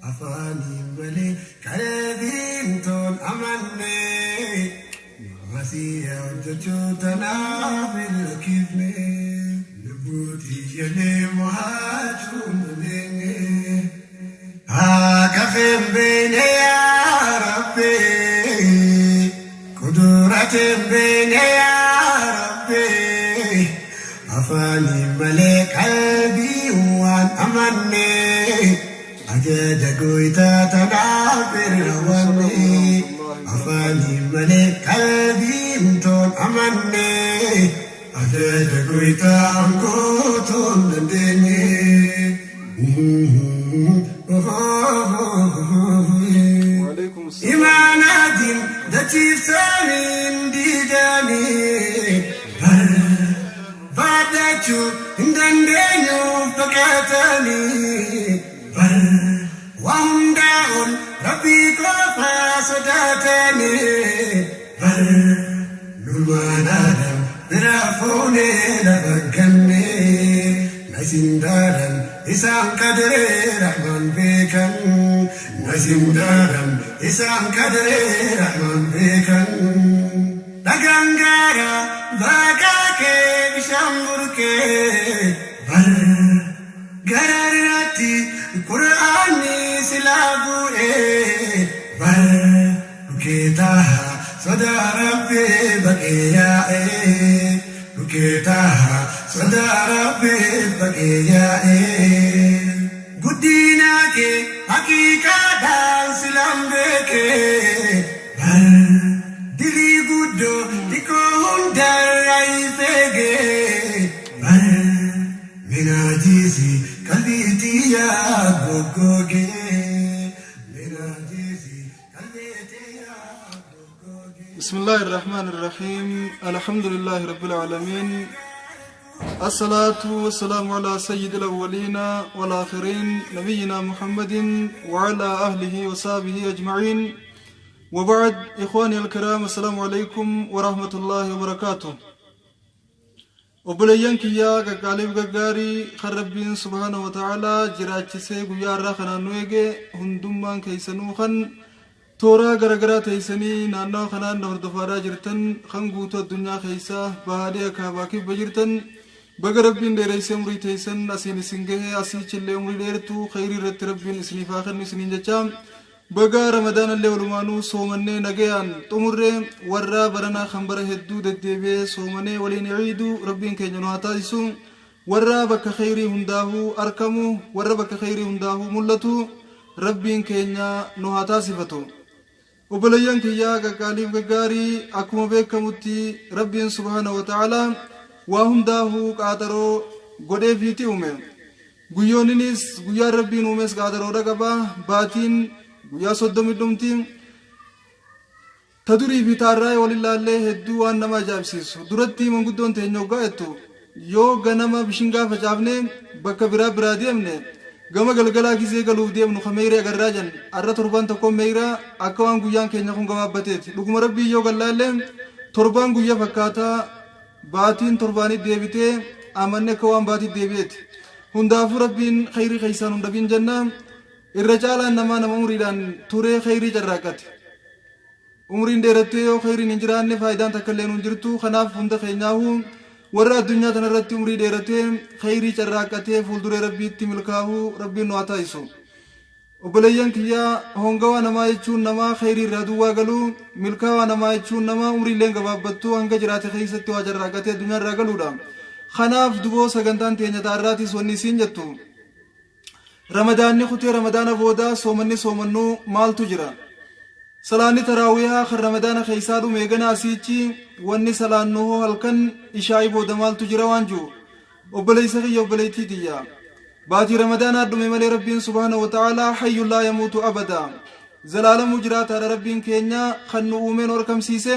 Afaaniin malee qalbiin toon amanne. Masiyaa hojjechuu tanaaf hin lakkifne. Lubbuu xiyyalee mo'achuu hin dandeenye. Haa kafeen beekne yaa Rabbi. Kudurateen beekne yaa Rabbi. Afaaniin malee qalbii waan amanne. Ajaja gooytaa tanaaf hin raawwanne. Afaaniin malee qalbiin toon amanne. Ajaja gooytaa guutuu hin dandeenye. وعليكم السلام. Imaanaatiin dachiifsaniin diidanii baadachuu hin dandeenyuuf baqatanii waan hundaa ol rabbii qofaa sodaatanii Lulmaanaadhaan bira fuunee lafa kennee Nasindaadhaan isaan kadiree rahmaan beekan Nasindaadhaan isaan kadiree rahmaan beekan Dhagaan gaara baaqaa kee bishaan burkee gara irratti qura'aanni silaa bu'ee Dhukeetaa sodaa rabbii baqee yaa'ee Dhukeetaa sodaa rabbii baqee yaa'ee Guddina kee haqiiqaadhaan silaan beekee Dilii guddoo xiqqoo hundarraa ifeegee Minaajiisi qalbii xiyyaa goggogee Minaajiisi qalbii xiyyaa goggogee. بسم الله الرحمن الرحيم. الحمد لله رب العالمين، الصلاة والسلام على سيد الأولين والآخرين، نبينا محمد وعلى أهله وصحبه أجمعين، وبعد. إخواني الكرام، السلام عليكم ورحمة الله وبركاته. Obboleeyyan kiyyaa qaqqaaliif gaggaarii kan Rabbiin subhaana wa ta'aalaa jiraachisee guyyaa irraa kanaan nu eege, hundummaan keessanuu kan tooraa garagaraa teessanii naannawa kanaan na hordofaadhaa jirtan, kan guutuu addunyaa keessaa bahaadhee akaabaa kibba jirtan, baga Rabbiin dheereessee umurii teessan asiin isin gahe. Asiichillee umurii dheertuu khayrii irratti Rabbiin isiniif haa kennu isiniin jecha. Baga Ramadaanallee walumaanuu soomannee nagayaan xumurree. Warra baranaa kan bara hedduu deddeebi'ee soomanee waliin ciidu Rabbiin keenya nu haa taasisu. Warra bakka khayrii hundaahuu argamu, warra bakka khayrii hundaahuu mul'atu Rabbiin keenya nu haa taasifatu. Obboleeyyan kiyyaa qaqqaaliif gaggaarii, akkuma beekamutti Rabbiin subhaana wa ta'aalaa waa hundaahuu qaaxaroo godheefiiti uume. Guyyoonninis, guyyaan Rabbiin uumes qaaxaroodha qaba. Baatiin guyyaa 30 dhumti. Ta durii fi taarraa waliin laallee hedduu waan nama ajaa'ibsiisu. Duratti manguddoon teenya hoggaa jettu, yoo ganama bishingaa facaafne bakka biraa biraa deemne, gama galgalaa gizee galuuf deemnu ka meeyrii agarraa jan. Arra torbaan tokkoon meeyraa akka waan guyyaan keenya kun gabaabbateeti. Dhuguma Rabbii yoo gallaallee torbaan guyya fakkaataa, baatiin torbaanit deebitee amanni akka waan baatit deebi'eeti. Hundaafuu Rabbiin khayrii keessaan hundabiin jenna. Irra caalaan namaa nama umriidhaan turee khayrii carraaqqate. Umriin dheerattee yoo khayriin hin jiraanne faayidaan takka illee hin jirtu. Kanaaf hunda keenyaahu warra addunyaa tanarratti umrii dheeratee khayrii carraaqqatee fuulduree Rabbiitti milkaa'uu Rabbiin nu haa taasisu. Obboleeyyan kiyyaa, hongawaa namaa jechuun namaa khayrii irraa duwwaa galuu, milkaawaa namaa jechuun nama umriilleen gabaabbattuu hanga jiraate keessatti waa carraaqqatee addunyaa irraa galuudha. Kanaaf duboo sagantaan teenya taarraatis wanni isiin jettu, Ramadaanni kutee Ramadaana booda soomanni soomannuu maaltu jira? Salaanni taraawihaa kan Ramadaana keessaa dhume gana asiichi wanni salaannu hoo halkan ishaa'ii booda maaltu jira waan jiru. Obboleessa kiyya, obboleettii tiyya. Baatii Ramadaanaa dhume malee Rabbiin subhaana wa ta'aalaa hayyun laa yamuutu abadaa. Zalaalamuu jiraataadha Rabbiin keenya kan nu uumee nu argamsiise.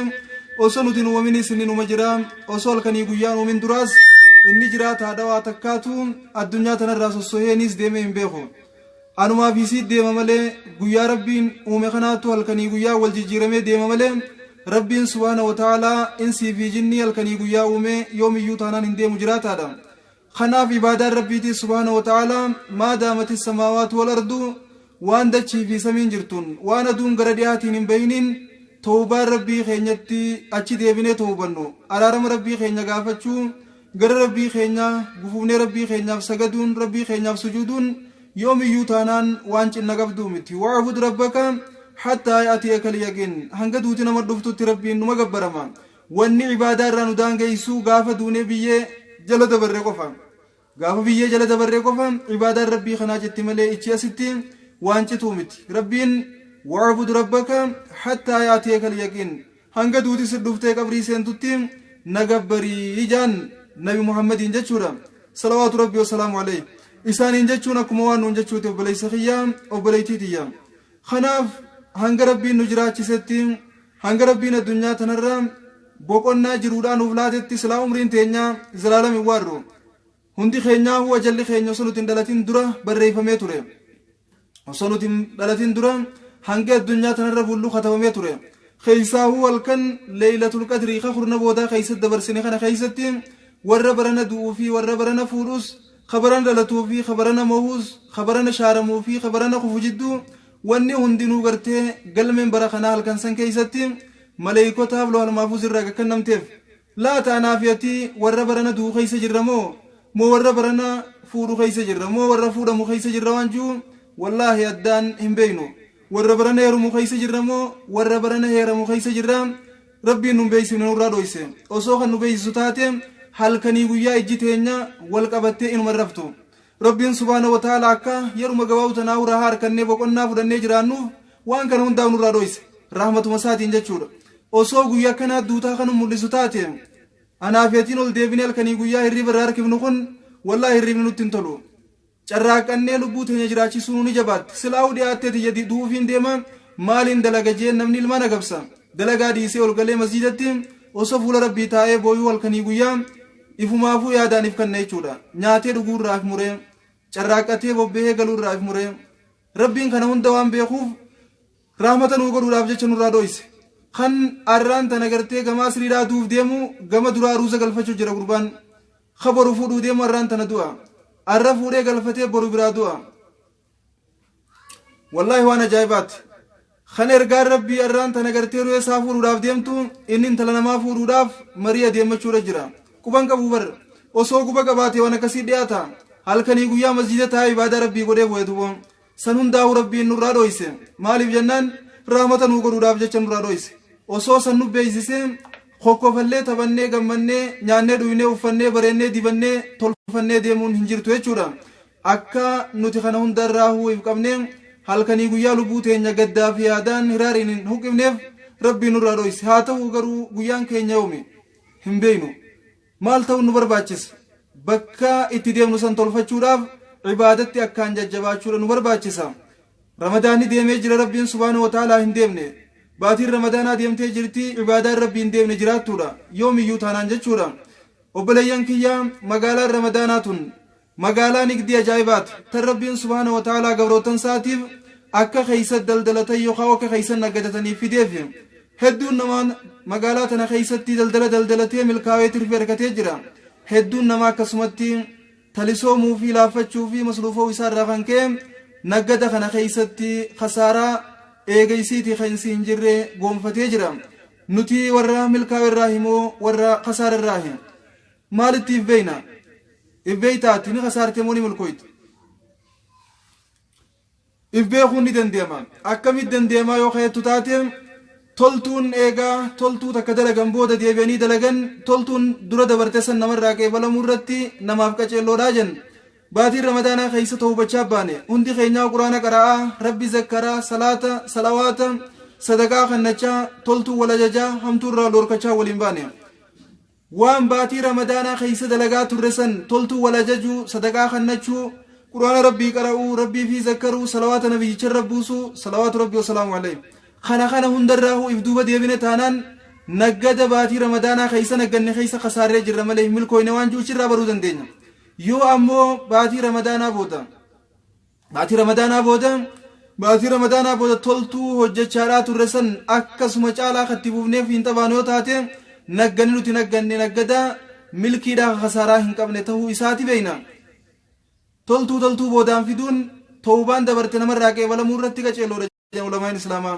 Osoo nuti hin uumaminis inni numa jira. Osoo halkanii guyyaan uumin duraas inni jiraataadha. Waa takkaatu addunyaa tanarraa sossoheenis deemee hin beeku. Anumaaf isii deema malee, guyyaa Rabbiin uume kanaatu halkanii guyyaa wal jijjiiramee deema malee, Rabbiin subhaana wa ta'aalaa insii fi jinnii halkanii guyyaa uume yoomiyyuu taanaan hin deemu, jiraataadha. Kanaaf ibaadaan Rabbiitii subhaana wa ta'aalaa maa daamati samaawaatu wal ardu. Waan dachii fi samiin jirtuun, waan aduun gara dhiyaatiin hin bahiniin tawbaan Rabbii keenyatti achi deebinee tawbannu, araarama Rabbii keenya gaafachuu, gara Rabbii keenyaa gufuufnee Rabbii keenyaaf sagaduun, Rabbii keenyaaf sujuuduun yoomiyyuu taanaan waan cinna qabduu miti. Wa'bud rabbaka hattaa ya'tiyaka al-yaqiin. Hanga duuti nama dhuftutti Rabbiin numa gabbarama. Wanni ibaadaa irraa nu daangeessu gaafa duunee biyyee jala dabarre qofa. Gaafa biyyee jala dabarre qofa ibaadaan Rabbii kanaa jetti malee ichi asitti waan cituu miti. Rabbiin wa'bud rabbaka hattaa ya'tiyaka al-yaqiin. Hanga duuti si dhuftee qabrii seentutti na gabbarii jaan Nabi Muhammadiin jechuudha. Salawaatu Rabbii wasalaamu alayhi. Isaaniin jechuun akkuma waan nuun jechuuti, obboleessa kiyya, obboleettii tiyya. Kanaaf hanga Rabbiin nu jiraachisetti, hanga Rabbiin addunyaa tanarra boqonnaa jiruudhaa nuuf laatetti, silaa umriin teenya zalaalam hin waarru. Hundi keenyaahuu ajalli keenya osoo nuti hin dhalatin dura barreeffamee ture. Osoo nuti hin dhalatin dura hanga addunyaa tanarra bullu katabamee ture. Keessaahuu halkan Leeylatul Qadrii ka kurna boodaa keessatti dabarsine kana keessatti warra barana du'uu fi warra barana fuudhus, ka barana dhalatuu fi ka barana mohuus, ka barana shaaramuu fi ka barana kufu jidduu wanni hundinuu gartee galmeen bara kanaa halkan san keessatti maleeykotaaf loohal mahfuuz irraa gakkannamteef. Laata anaa fi ati warra barana du'u keessa jirra moo warra barana fuudhu keessa jirra moo warra fuudhamu keessa jirra waan jiru wallaahi addaan hin beeknu. Warra barana heerumu keessa jirra moo warra barana heeramu keessa jirra, Rabbiin nu beeksifne, nurraa dhoyse. Osoo kan nu beeksisu taate halkanii guyyaa ijji teenya wal qabattee inuma raftu. Rabbiin subhaana wa ta'ala akka yeruma gabaabdu tanaa rahaa harkannee boqonnaa fudhannee jiraannuuf waan kana hundaaf nurraa dhoyse, rahmatuma isaatiin jechuudha. Osoo guyyaa kanaa duutaa kan mul'isu taate anaa fi atiin ol deebinee halkanii guyyaa hirriba irraa harkifnu kun wallaahi hirribni nutti hin tolu. Carraaqqannee lubbuu teenya jiraachisuu ni jabaatti. Silaa'uu dhiyaattee tiyya du'uufiin deema, maaliin dalaga jeen namni ilmaan agabsa. Dalagaa dhiisee ol galee masjiidatti osoo fuula Rabbii taa'ee booyuu halkanii guyyaa ifumaafuu yaadaan if kanna jechuudha. Nyaatee dhuguurraa if muree, carraaqqatee bobba'ee galuurraa if muree. Rabbiin kana hunda waan beekuuf rahmata nuu godhuudhaaf jecha nurraa dhoyse. Kan arraan tana gartee gama asriidhaa duuf deemu gama duraa aruuza galfachuu jira gurbaan. Ka boru fuudhuu deemu arraan tana du'a. Arra fuudhee galfatee boru biraa du'a. Wallaahi waan ajaa'ibaati. Kan ergaan Rabbii arraan tana gartee ru'ee isaa fuudhuudhaaf deemtu inni intala namaa fuudhuudhaaf marii adeemmachuudha jira. Quban qabu bar. Osoo quba qabaate waan akkasii dhiyaata. Halkanii guyyaa masjiida taa'ee ibaadaa Rabbii godhee bu'e dubo. San hundaa'uu Rabbiin nurraa dhoyse. Maaliif jennaan rahmata nuu godhuudhaaf jecha nurraa dhoyse. Osoo san nu beeksisee kokkofallee taphannee gammannee nyaannee dhuynee uffannee bareennee dibannee tolfannee deemuun hin jirtu jechuudha. Akka nuti kana hundarraa if qabnee halkanii guyyaa lubbuu teenya gaddaa fi yaadaan hiraariin hin huqqifneef Rabbiin nurraa dhoyse. Haa ta'u garuu guyyaan keenya yoomi hin beeknu. Maal ta'uun nu barbaachisa? Bakka itti deemnu san tolfachuudhaaf ibaadatti akkaan jajjabaachuudha nu barbaachisa. Ramadaanni deemee jira, Rabbiin subhaanahu wa ta'aalaa hin deemne. Baatiin Ramadaanaa deemtee jirti, ibaadaan Rabbii hin deemne jiraattuudha. Yoomiyyuu taanaan jechuudha. Obboleeyyan kiyya, magaalaan Ramadaanaa tun magaalaa nigdii ajaa'ibaati. Tan Rabbiin subhaanahu wa ta'aalaa gabrootan isaatiif akka keessa daldalatan yookaan akka keessa naggadataniif fideef. Hedduun namaa magaalaa tana keessatti daldala daldalatee milkaa'ee tirfee argatee jira. Hedduun namaa akkasumatti talisoomuu fi laaffachuu fi masluufoo isaa irraa kan ka'e naggada kana keessatti khasaaraa eegaysiitii kan hin jirre goonfatee jira. Nuti warra milkaa'e irraa himoo warra khasaara irraa him? Maalitti if beeyna? If beeytaati ni khasaarte moo ni milkooyte? If beekuun ni dandeema. Akkamitti dandeema yoo ka'ettu taate, toltuun eegaa toltuu takka dalagan booda deebi'anii dalagan toltuun dura dabarte san namarraa qeebalamuu irratti namaaf qaceelloodhaa jenna. Baatiin Ramadaanaa keessa tawbachaa baane, hundi keenyaa Quraana qara'aa, Rabbi zakkaraa, salaata, salawaata, sadaqaa kannachaa, toltuu wal ajajaa, hamtuu irraa dhorkachaa waliin baane. Waan baatii Ramadaanaa keessa dalagaa turre san, toltuu wal ajajuu, sadaqaa kannachuu, Quraana Rabbii qara'uu, Rabbii fi zakkaruu, salawaata nabiyyicha irra buusuu, salawaatu Rabbii wasalaamu alayhi, kana hundarraahuu if duuba deebine taanaan naggada baatii Ramadaanaa keessa nagganne keessa kasaarree jirra malee hin milkooyne waan juuchirraa baruu dandeenya. Yoo ammoo baatii Ramadaanaa booda toltuu hojjechaadhaa turre san akkasuma caalaa katti buufneef hin xabaanu yoo taate, nagganni nuti nagganne naggada milkiidhaa kasaaraa hin qabne ta'uu isaati beeyna. Toltuu boodaan fiduun Tawbaan dabarte namarraa qeebalamuu irratti qaceeloodha jedhan ulamaan Islaamaa.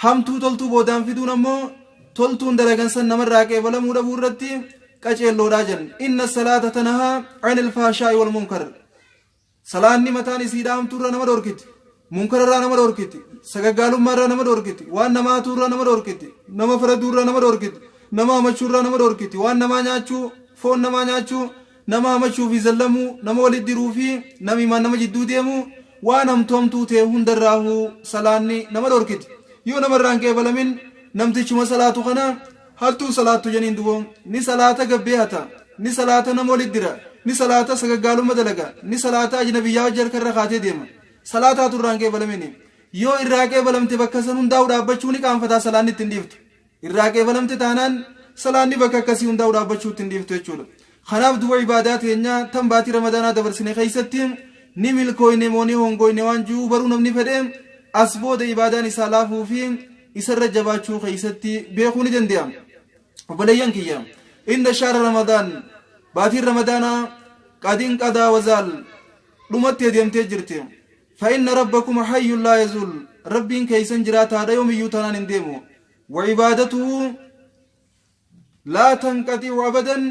Hamtuu toltuu boodaan fiduun ammoo toltuun dalagan san namarraa qeebalamuu dhabuu irratti qaceelloodha jedhan. Inna salaata tanahaa anil faashaa'i wal munkar. Salaanni mataan isiidhaa hamtuurraa nama dhorkiti. Munkararraa nama dhorkiti. Sagaggaalummaarraa nama dhorkiti. Waan namaa hatuurraa nama dhorkiti. Nama faraduurraa nama dhorkiti. Nama hamachuurraa nama dhorkiti. Waan namaa nyaachuu, foon namaa nyaachuu, nama hamachuu fi zallamuu, nama walitti diruu fi namiimaan nama jidduu deemuu, waan hamtuu hamtuu ta'e hundarraahuu salaanni nama dhorkiti. Yoo namarraa hin qeebalamin namtichuma salaatu kana hattuu salaattu janiin dubo. Ni salaata gabbee hata. Ni salaata nama walitti dira. Ni salaata sagaggaalumma dalaga. Ni salaata ajnabiyyaa wajji harka irra kaatee deema. Salaataatu irraa hin qeebalamini. Yoo irraa qeebalamte bakka san hundaa'u dhaabbachuu ni qaanfataa salaanni itti hin dhiiftu. Irraa qeebalamte taanaan salaanni bakka akkasii hundaa'u dhaabbachuu itti hin dhiiftu jechuudha. Kanaaf duba ibaadaa teenya tan baatii Ramadaanaa dabarsine keessatti ni milkooyne moo ni hongoyne waan ji'uu baruu namni fedhe as booda ibaadaan isaa laafuu fi isarra jabaachuu keessatti beekuu ni danda'a. Obboleeyyan kiyya, inna shahra Ramadaan, baatiin Ramadaanaa qad inqadaa wazaal, dhumattee deemtee jirti. Fa inna rabbakum hayyun laa yazuul, Rabbiin keessan jiraataadha yoomiyyuu taanaan hin deemu. Wa ibaadatuhu laa tanqaxi'u abadan,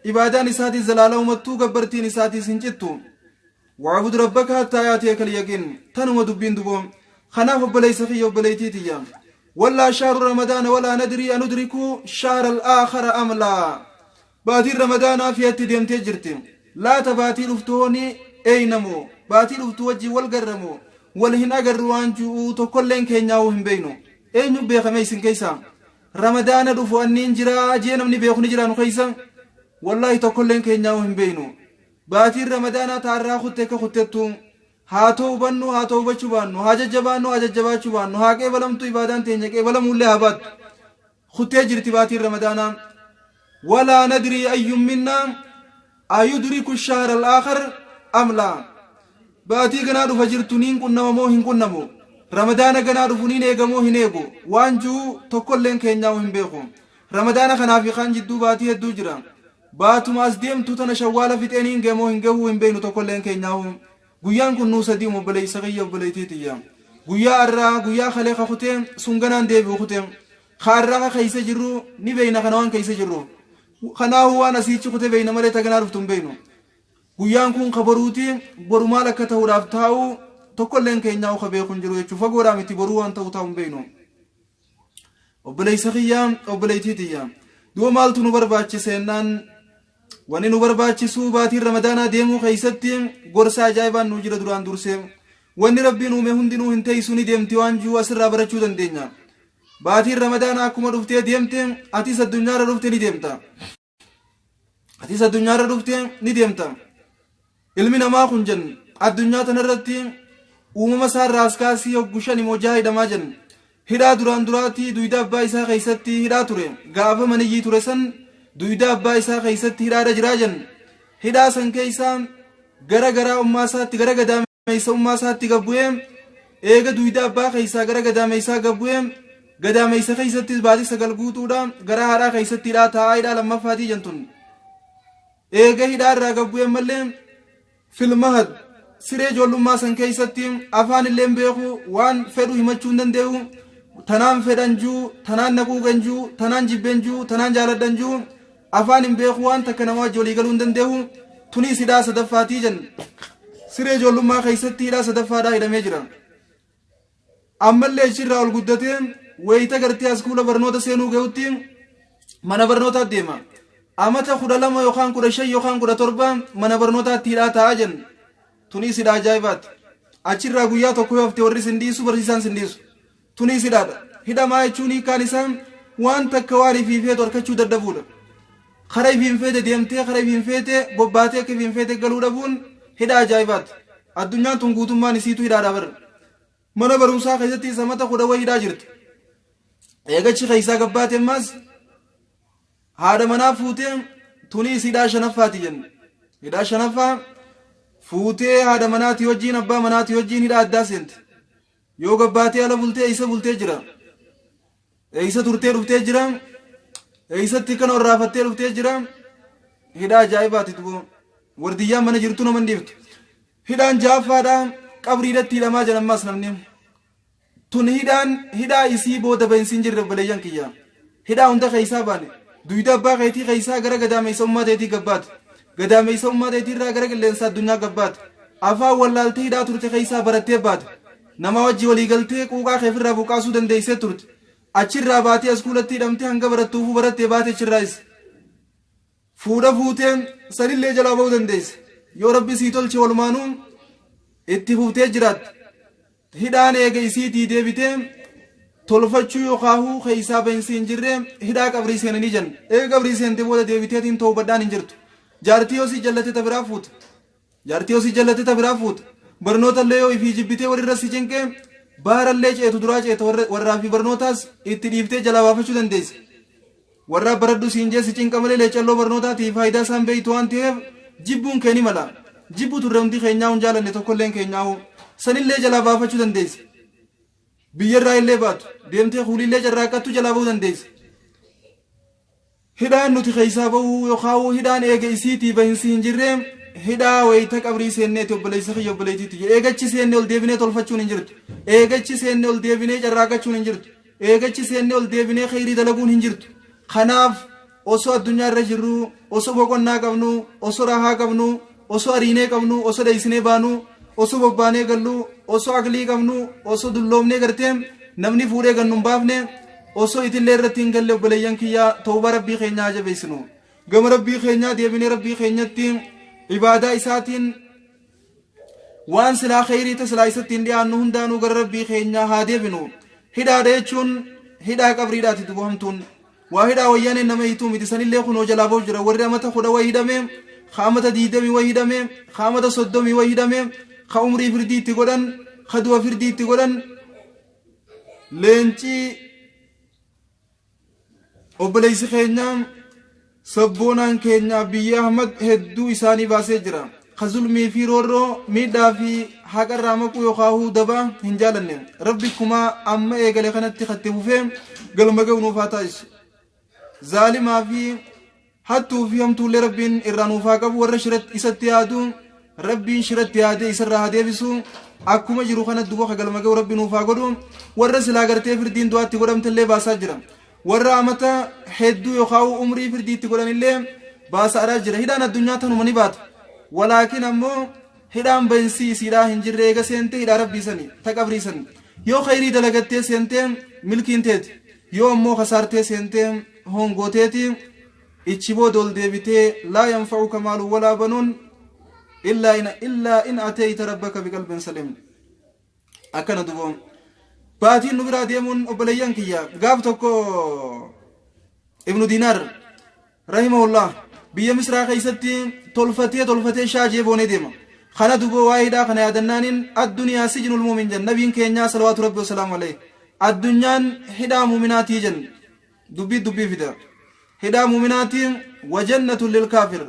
ibaadaan isaatis zalaalamumattuu gabbartiin isaatis hin cittu. Wa'bud rabbaka hattaa yaatiyaka al-yaqiin, tanuma dubbiin duboo. Kanaaf obboleessa kiyya, obboleettii tiyya, wallaa shahru ramadaana walaa nadrii anudriku shahra al-aakhara am laa. Baatiin Ramadaanaa fiyatti deemtee jirti. Laata baatii dhuftu hoo ni eeyna moo? Baatii dhuftu wajjiin wal garra moo wal hin agarru waan ju'u tokkolleen keenyaahuu hin beeynu. Eenyu beeka mee isin keessaa? Ramadaana dhufu anniin jiraa jee namni beeku ni jiraa nu keessa? Wallaahi tokkolleen keenyaahuu hin beeynu. Baatiin Ramadaanaa ta arraa kutte akka kuttettu haa towbannu haa towbachuu baannu, haa jajjabaannu haa jajjabaachuu baannu, haa qeebalamtu ibaadaan teenya qeebalamuullee haa baattu. Kuttee jirti baatiin Ramadaanaa. Walaa nadrii ayyun minnaa ayudriku shahra al-aakhar am laa. Baatii ganaa dhufa jirtu niin qunnama moo hin qunnamu? Ramadaana ganaa dhufu niin eega moo hin eegu? Waan ji'u tokkolleen keenyaa'u hin beeku. Ramadaana kanaa fi kaan jidduu baatii hedduu jira. Baatuma as deemtu tana Shawwaala fixee niin gahe moo hin gahuu hin beeknu tokkolleen keenyaa'u. Guyyaan kun nuu sadii'uma obboleessa kiyya, obboleettii tiyya. Guyyaa arraa, guyyaa kalee ka kutee sun ganaan deebi'u kutee. Ka arraa ka keessa jirru ni beeyna kana waan keessa jirruuf. Kanaahuu waan asiichi kute beeyna malee ta ganaa dhuftu hin beeynu. Guyyaan kun ka boruuti, boru maal akka ta'uudhaaf taa'u tokkolleen keenyaa'u ka beeku hin jiru jechuudha. Fagoodhaa miti, boruu waan ta'u taa'u hin beeynu. Obboleessa kiyya, obboleettii tiyya. Du'a maaltu nu barbaachise jennaan, wanni nu barbaachisu baatiin Ramadaanaa deemuu keessatti gorsa ajaa'ibaan nu jira duraan dursee. Wanni Rabbiin uume hundinuu hin teessu ni deemti waan jiru asirraa barachuu dandeenya. Baatiin Ramadaanaa akkuma dhuftee deemte, atis addunyaarra dhufte ni deemta. Atis addunyaarra dhufte ni deemta. Ilmi namaa kun jenna addunyaa tanarratti uumama isaarraa as kaasii hoggu shan immoo jaha hidhamaa jenna. Hidhaa duraan duraatii duyda abbaa isaa keessatti hidhaa ture. Gaafa maniyyii ture san duyda abbaa isaa keessatti hidhaadha jiraa jenna. Hidhaa san keessaa gara garaa ummaa isaatti, gara gadaameessa ummaa isaatti gad bu'ee, eega duyda abbaa keessaa gara gadaameessaa gad bu'ee, gadaameessa keessattis baatii 9 guutuudha gara haadhaa keessatti hidhaa taa'aa hidhaa lammaffaatii jentun. Eega hidhaa irraa gad bu'ee mallee filmahad siree ijoollummaa san keessatti afaan illee hin beeku, waan fedhu himachuu hin danda'u, tanaan fedhan juu, tanaan na quuqan juu, tanaan jibben juu, tanaan jaaladhan juu, afaan hin beeku, waan takka nama wajji walii galuu hin danda'u. Tunis hidhaa sadaffaatii jenna. Siree ijoollummaa keessatti hidhaa sadaffaadhaa hidhamee jira. Ammallee achirraa ol guddatee wayita gartee askuula barnoota seenuu gahutti mana barnootaa deema. Amata 12 yookaan 15 yookaan 17 mana barnootaatti hidhaa taa'aa jenna. Tunis hidhaa ajaa'ibaati. Achirraa guyyaa tokko yoo hafte warri sin dhiisu, barsiisaan sin dhiisu. Tunis hidhaadha. Hidhamaa jechuun hiikkaan isaa waan takka waan ifii feetu harkachuu dadhabuudha. Kara ifiin feete deemtee, kara ifiin feete bobbaatee, akka ifiin feete galuu dhabuun hidhaa ajaa'ibaati. Addunyaan tun guutummaan isiitu hidhaadha bara. Mana barumsaa keessatti isa mata kudha wayi hidhaa jirti. Eegachi keessaa gabbaate ammas haadha manaa fuutee, tuniis hidhaa shanaffaati jenna. Hidhaa shanaffaa fuutee haadha manaatii wajjin, abbaa manaatii wajjin hidhaa addaa seente. Yoo gabbaatee ala bultee eessa bultee jira? Eessa turtee dhuftee jira? Eessatti kana warraafattee dhuftee jira? Hidhaa ajaa'ibaati duboo. Wardiyyaan mana jirtu nama hin dhiiftu. Hidhaan ja'affaadha. Qabriidhatti hidhamaa jedhan ammaas namni. Tun hidhaan hidhaa isii booda bahinsi hin jirre, obboleeyyan kiyya. Hidhaa hunda keessaa baane. Duyda abbaa keetii keessaa gara gadaameessa ummaa teetii gabbaate. Gadaameessa ummaa teetii irraa gara qilleensa addunyaa gabbaate. Afaan wallaaltee hidhaa turte keessaa barattee baate. Nama wajji walii galtee quuqaa kee ofirraa buqqaasuu dandeessee turte. Achirraa baatee askuulatti hidhamtee hanga barattuufuu barattee baate achirraayis. Fuudha fuutee sanillee jalaa ba'uu dandeessa. Yoo Rabbi sii tolche walumaanuu itti fuftee jiraatte. Hidhaan eega isiitii deebitee tolfachuu yookaahuu keessaa bahinsi hin jirre hidhaa qabrii seenanii jenna. Eega qabrii seente booda deebiteetiin toobadhaan hin jirtu. Jaartii yoo si jallate ta biraa fuuta. Jaartii yoo si jallate ta biraa fuuta. Barnoota illee yoo ifii jibbitee walirra si cinqee baarallee ceetu duraa ceeta, warraa fi barnootaas itti dhiiftee jalaa baafachuu dandeessa. Warraa baradhu siin jee si cinqa malee leecalloo barnootaatii faayidaa isaan beektu waan ta'eef jibbuun kee ni mala. Jibbu turre hundi keenyaa hin jaalanne tokkolleen keenyaa'u. Sanillee jalaa baafachuu dandeessa. Biyyarraa illee baatu deemtee kuuliillee carraaqqattu jalaa bahuu dandeessa. Hidhaan nuti keessaa bahuu yookaan hidhaan eega isiitii bahinsi hin jirre hidhaa wayita qabrii seenneeti, obboleessa kiyya, obboleettiitti. Eegachi seenne ol deebinee tolfachuun hin jirtu. Eegachi seenne ol deebinee carraaqqachuun hin jirtu. Eegachi seenne ol deebinee kheyrii dalaguun hin jirtu. Kanaaf osoo addunyaa irra jirru, osoo boqonnaa qabnu, osoo rahaa qabnu, osoo ariinee qabnu, osoo dheeysinee baanu, osoo bobbaanee gallu, osoo aqlii qabnu, osoo dulloomnee gartee namni fuudhee gannu hin baafne, osoo itillee irratti hin galle, obboleeyyan kiyyaa, tawbaa Rabbii keenyaa haa jabeessinu. Gama Rabbii keenyaa deebinee Rabbii keenyatti ibaadaa isaatiin waan silaa kheyrii ta silaa isatti hin dhiyaannu hundaanuu gara Rabbii keenyaa haa deebinu. Hidhaadha jechuun hidhaa qabriidhaati dubu hamtuun. Waa hidhaa wayyaaneen nama hiituu miti, sanillee kunoo jalaa bahu jira. Warri amata 10 wayi hidhame, ka amata 20 wayi hidhame, ka amata 30 wayi hidhame, ka umrii firdii itti godhan, ka du'a firdii itti godhan. Leencii obboleessi keenya sabboonaan keenya Abiyyi Ahmad hedduu isaanii baasee jira. Ka zulmii fi roorroo, miidhaa fi haqarraa maquu yookaan daba hin jaalanne. Rabbi kumaa amma eegale kanatti katti fufee galma ga'u nuuf haa taasisu. Zaalimaa fi hattuu fi hamtuullee Rabbiin irraa nuuf haa qabu. Warra shiratti isatti yaadu Rabbiin shiratti yaadee isarraa haa deebisu. Akkuma jiru kana duba ka galma ga'u Rabbi nuuf haa godhu. Warra silaa gartee firdiin du'aatti godhamtellee baasaa jira. Warra amata hedduu yookaan umrii firdii itti godhanillee baasaadhaa jira. Hidhaan addunyaa tanuma ni baata. Walaakin ammoo hidhaan bahinsii isiidhaa hin jirre eega seente hidhaa Rabbii sani, ta qabrii sani. Yoo khayrii dalagattee seente milkiin teeti. Yoo ammoo kasaartee seente hongooteeti. Ichi booda ol deebitee laa yanfa'uka maalun walaa banuun illaa in atayta rabbaka biqalbin salim. Akkana dubo. Baatiin nu biraa deemuun, obboleeyyan kiyya, gaaf tokko Ibnu Diinaar rahimahullah biyya Misraa keessatti tolfatee tolfatee shaajee boonee deema. Kana dubo waa'ee hidhaa kana yaadannaaniin "Addunyaa sijnul muumin" jen nabiin keenyaa salawaatu Rabbi wasalaamu alayhi. Addunyaan hidhaa muuminaatii jen. Dubbii dubbii fida. Hidhaa muuminaatiin wajannatun lil kaafir.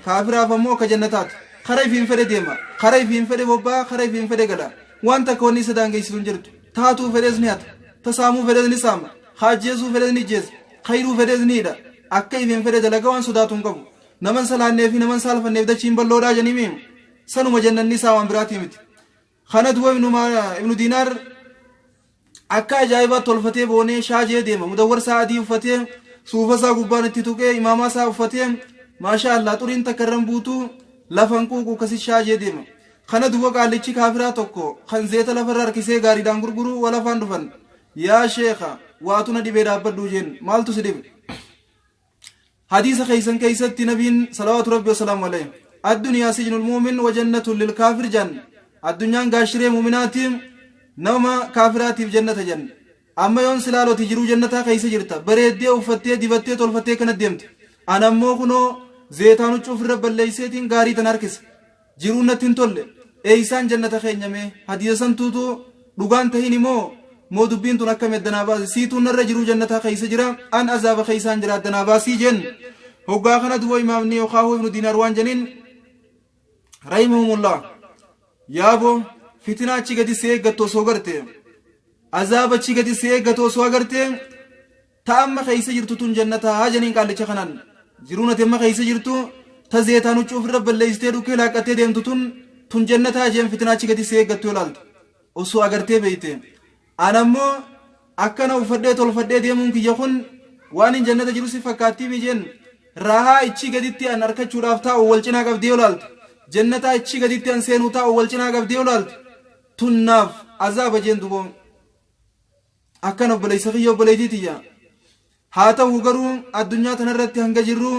Kaafiraaf ammoo akka jannataati. Kara ifiin fedhe deema. Kara ifiin fedhe bobbaa, kara ifiin fedhe gala. Waan takka wanni isa daangeessitu hin jirtu. Taatuu fedhes ni hata. Tasaamuu fedhes ni saama. Kaajjeesuu fedhes ni ijjeessa. Kayruu fedhes ni hidha. Akka ifiin fedhe dalaga, waan sodaatu hin qabu. Naman salaannee fi naman saalfanneef dachiin bal'oodhaa jenimi. Sanuma jannanni isaa, waan biraatii miti. Kana duba Ibnu Diinaar akka ajaa'ibaa tolfatee boonee shaajee deema. Mudawwarsaa adii uffatee, suufa isaa gubbaan itti tuqee, imaamaa isaa uffatee, maashaa Allah, xuriin takka irran buutu, lafan quuqu akkasi shaajee deema. Kana duba qaallichi kaafiraa tokko kan zeeta lafarra harkisee gaariidhaan gurguru walafaan dhufan. "Yaa sheekha, waatu na dhibee dhaabbadhuu" jeen. "Maaltu si dhibe?" "Hadiisa keeysan keeysatti nabiin salawaatu Rabbi wasalaamu alayhi 'Addunyaa sijnul muumin wa jannatun lil kaafir' jan. Addunyaan gaashiree muuminaati, nama kaafiraatiif jannata jan. Amma yoon silaaloti jiruu jannataa keeysa jirta, bareeddee uffattee, dibattee, tolfattee kana deemte. Ana ammoo kunoo zeetaan huccuu ofirra balleeyseetiin gaarii tan harkisa. Jiruun natti hin tolle. Eeysaan jannata keenya mee? Hadiisa santuutu dhugaan tahin immoo moo dubbiin tun akkami? Addanaa baasi. Siituun narra jiruu jannataa keeysa jira, an azaaba keeysaan jira, addanaa baasii" jeen. Hoggaa kana duba imaamni yookaan Ibnu Diinaar waan janiin rahimahumullah: "Yaabo, fitinaa achi gadi si eeggattu osoo garte, azaaba achi gadi si eeggatu osoo agarte, ta amma keeysa jirtu tun jannataa" janiin qaallicha kanaan. "Jiruun ati amma keeysa jirtu, ta zeetaan huccuu ofirra balleessitee dhukkee laaqqattee deemtu tun Tun jannataa jeen fitinaa achi gadi si eeggattu yoo laalte osoo agartee beeyte. Anammoo akkana uffadhee tolfadhee deemuun kiyya kun waan hin jannata jiru si fakkaattii mi jeen raahaa ichi gaditti an arkachuudhaaf taa'u wal cinaa qabdee yoo laalte, jannataa ichi gaditti an seenuu taa'u wal cinaa qabdee yoo laalte, tun naaf azaaba jeen duboo. Akkana obboleessa kiyya, obboleettii tiyya. Haa ta'u garuu addunyaa tanarratti hanga jirru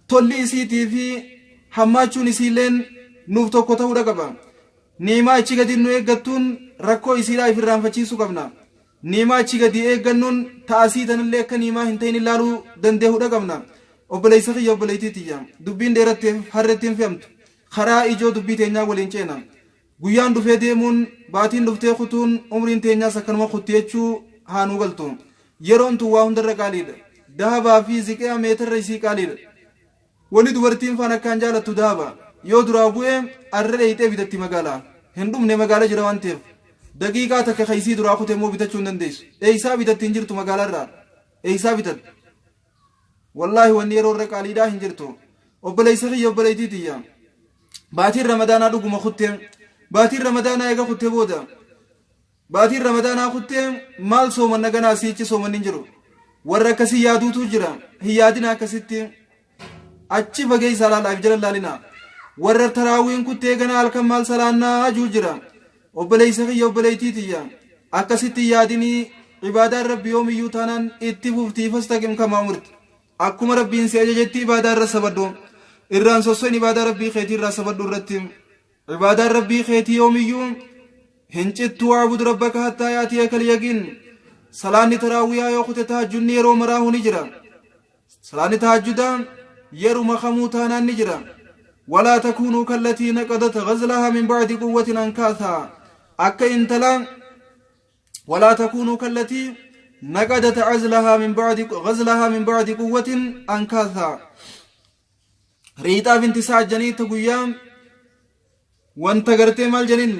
tolli isiitii fi hammaachuun isiilleen nuuf tokko ta'uudha qaba. Ni'imaa achi gadi nu eeggattuun rakkoo isiidhaa if irraanfachiisuu qabna. Ni'imaa achi gadi eeggannuun ta'asii tanallee akka ni'imaa hin ta'in ilaaluu dandeehuudha qabna. Obboleessa kiyya, obboleettii tiyya, dubbiin dheeratteef harreetti hin fe'amtu. Karaa ijoo dubbii teenyaa waliin ceena. Guyyaan dhufee deemuun, baatiin dhuftee kutuun, umriin teenyaas akkanuma kutti jechuu haa nuu galtu. Yeroon tun waa hundarra qaaliidha. Dahabaa fi ziqeya meetarra isii qaaliidha. Wani dubartiin faan akkaan jaalattu dahaba. Yoo duraa bu'e arra dheeyxee bitatti magaalaa. Hin dhumne magaala jira waan ta'eef. Daqiiqaa takka ka isii duraa kute immoo bitachuu hin dandeessu. Eeysaa bitatti hin jirtu magaalaarraa. Eeysaa bitatti. Wallaahi wanni yeroo irra qaaliidhaa hin jirtu. Obboleessa kiyya, obboleettii tiyya. Baatiin Ramadaanaa dhuguma kutte. Baatiin Ramadaanaa eega kutte booda. Baatiin Ramadaanaa kutte, maal soomanna ganaa siichi soomanni hin jiru. Warra akkasii yaaduutu jira. Hin yaadina akkasitti. Achi fageessaa laalaa, if jala laalina. Warra taraawiin kuttee ganaa halkan maal salaannaa juu jira. Obboleessa kiyya, obboleettii tiyya. Akkasitti hin yaadinii, ibaadaan Rabbi yoomiyyuu taanaan itti fuftii. Fastaqim kamaa umirti. Akkuma Rabbiin si ajajetti ibaadaa irra sabadhu. Irraan sossoin ibaadaa Rabbii keetii irraa sabadhu irratti. Ibaadaan Rabbii keetii yoomiyyuu hin cittu. Wa'bud rabbaka hattaa yaatiyakal yaqiin. Salaanni taraawiyaa yoo kute tahajjudni yeroo maraahu ni jira. Salaanni tahajjudaa yeruma kamuu taanaan ni jira. Walaa takuunuu kallatii naqadat ghazlahaa min ba'di quwwatin ankaathaa. Akka intala walaa takuunuu kallatii naqadat azlahaa min ba'di ghazlahaa min ba'di quwwatin ankaathaa. Riixaa binti Sa'ad janii ta guyyaa wanta gartee maal janin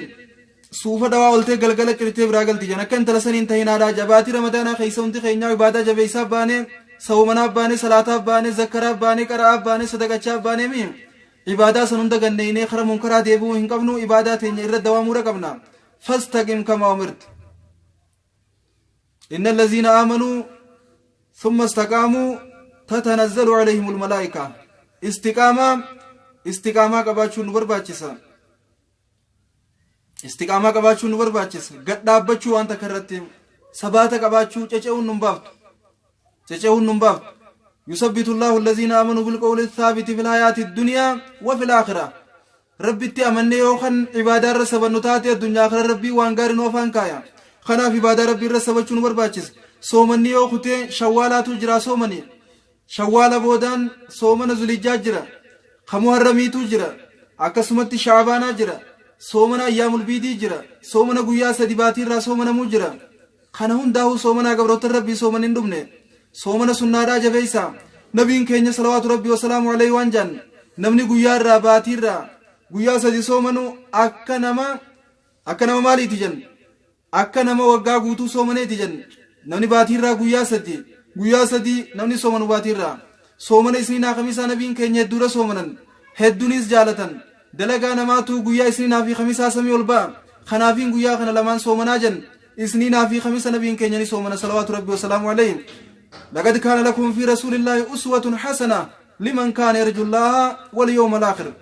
suufa dhawaa oltee galgala cirtee biraa galti jan, akka intala saniin tahinaadhaa. Jabaatii Ramadaanaa keessa hundi keenyaa ibaadaa jabeessaa baanee, sawmanaa baanee, salaataa baanee, zakkaraa baanee, qara'aa baanee, sadaqachaa baanee, mi ibaadaa san hunda ganneeynee kara munkaraa deebi'uu hin qabnu. Ibaadaa teenya irra dawaamuudha qabna. Fastaqim kamaa umirti. Inna allaziina aamanuu thumma istaqaamuu tatanazzalu alayhimul malaa'ika. Istiqaamaa, istiqaamaa qabaachuun nu barbaachisa. Istiqaamaa qabaachuun nu barbaachisa. Gad dhaabbachuu, waan takka irratti sabaata qabaachuu, cece'uun nun baaftu. Cece'uun nun baaftu. Yusabbitu Allahu allaziina aamanuu bilqawli thaabiti fil hayaati dunyaa wa fil aakhirah. Rabbitti amannee yoo kan ibaadaa irra sabannu taate, addunyaa akhira Rabbii waan gaarii nu afaan kaaya. Kanaaf ibaadaa Rabbii irra sabachuu nu barbaachisa. Soomanni yoo kutee Shawwaalaatu jira soomani. Shawwaala boodaan soomana Zulijjaa jira. Ka Muharramiitu jira. Akkasumatti Sha'abaanaa jira. Soomana Ayyaamul Biidii jira. Soomana guyyaa 3 baatii irraa soomanamuu jira. Kana hundaahuu soomanaa, gabroottan Rabbii, soomanni hin dhumne. Soomana sunnaadhaa jabeessaa. Nabiin keenya salawaatu Rabbii wasalaamu alayhi waan jaan, namni guyyaa irraa baatii irraa guyyaa 3 soomanu akka nama maaliiti jan? Akka nama waggaa guutuu soomaneeti jan. Namni baatii irraa guyyaa 3, guyyaa 3 namni soomanu baatii irraa. Soomana Isniinaa Khamiisaa nabiin keenya hedduudha soomanan. Hedduunis jaalatan. Dalagaa namaatu guyyaa Isniinaa fi Khamiisaa samii ol ba'a. Kanaafiin guyyaa kana lamaan soomanaa jan. Isniinaa fi Khamisa nabiin keenya ni soomana salawaatu Rabbi wasalaamu alayhi. Laqad kaana lakum fi rasuulillaahi uswatun hasana liman kaana yarjullaaha wal yawmal aakhir.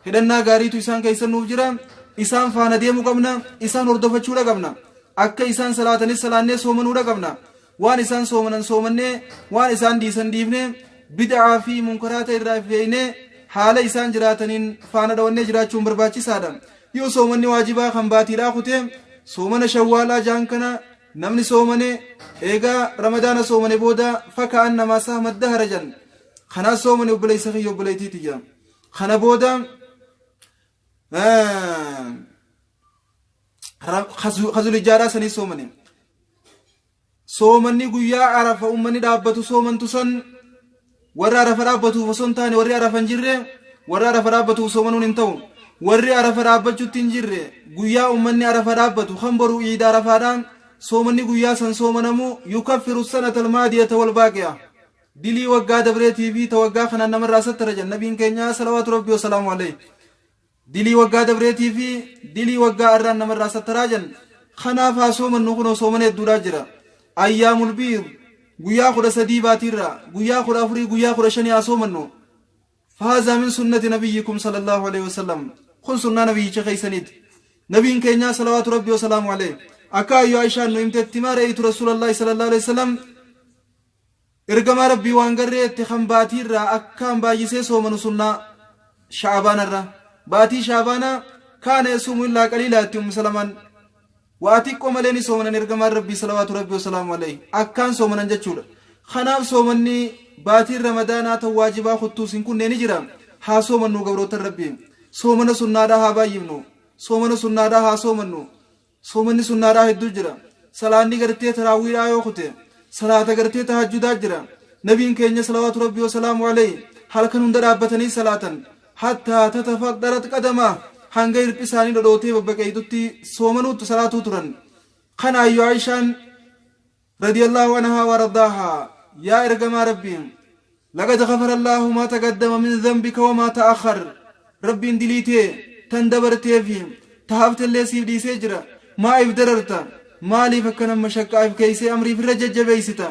Hidhannaa gaariitu isaan keessa nuuf jira. Isaan faana deemuu qabna. Isaan hordofachuudha qabna. Akka isaan salaatanis salaannee soomanuudha qabna. Waan isaan soomanan soomannee, waan isaan dhiisan dhiifnee, bid'aa fi munkaraata irraa feeynee, haala isaan jiraataniin faana dhawannee jiraachuun barbaachisaadha. Yoo soomanni waajibaa kan baatiidhaa kutee, soomana Shawwaalaa jaan kana namni soomane, eegaa Ramadaana soomane booda faka'an namaa saama dahara jan. Kanaas soomane, obboleessa kiyya, obboleettii tiyya. Kana booda kazulijjaadhaa sanii soomane. Soomanni guyyaa Arafa ummanni dhaabbatu soomantu san warra Arafa dhaabbatuuf osoo hin taane, warri Arafa hin jirre, warra Arafa dhaabbatuuf soomanuun hin ta'u. Warri Arafa dhaabbachuutti hin jirre, guyyaa ummanni Arafa dhaabbatu kan boru iida Arafaadhaan soomanni guyyaa san soomanamu yukaffiru sanata almaadiyata wal baaqiya. Dilii waggaa dabreetii fi ta waggaa kanaan namarraa sattara jedhan nabiin keenya salawaatu rabbii wasalaamu alayhi. Dilii waggaa dabreetii fi dilii waggaa arraan namarraa sattaraa jedhan. Kanaaf haa soomannu kunoo soomana hedduudhaa jira. Ayyaamul biid guyyaa 13 baatiirraa guyyaa 14 guyyaa 15 haa soomannu. Fahaazaa min sunnati nabiyyikum sallallahu alaihi wasallam. Kun sunnaa nabiyyicha keeysaniiti. Nabiin keenyaa salawaatu rabbii wasalaamu alayhi. Akka ayyoo Aishaan nu himtetti maa ra'aytu rasuulallahi sallallahu alaihi wasallam ergamaa rabbii waan garreetti kan baatiirraa akkaan baay'isee soomanu sunnaa sha'abaanarra. Baatii sha'abaanaa kaana yasuumu illaa qaliilaa itti ummu salamaan. Waa xiqqoo malee ni soomanan ergamaan rabbii salawaatu rabbii wasalaamu alayhi. Akkaan soomanan jechuudha. Kanaaf soomanni baatiin ramadaanaa tan waajibaa kuttuus hin kunne ni jira. Haa soomannuu gabrootan rabbii. Soomana sunnaadhaa haa baay'ifnu. Soomana sunnaadhaa haa soomannu. Soomanni sunnaadhaa hedduu jira. Salaanni gartee taraawiidhaa yoo kute salaata gartee tahajjudaa jira. Nabiin keenya salawaatu rabbii wasalaamu alayhi halkan hunda dhaabbatanii salaatan. Hattaa tatafaxxarat qadamaa hanga hirphi isaanii dhodhootee babbaqeeyxutti soomanuutu salaatuu turan. Kana ayyu Aishaan radiyallahu anhaa wa ardaahaa yaa ergamaa rabbii laqad ghafara Allahu maa taqaddama min dhanbika wa maa ta'akhkhar rabbiin dilii tee tan dabartee fi ta haftellee siif dhiisee jira maa if dararta maaliif akkana mashaqqaa if keeysee amriif irra jajjabeeysita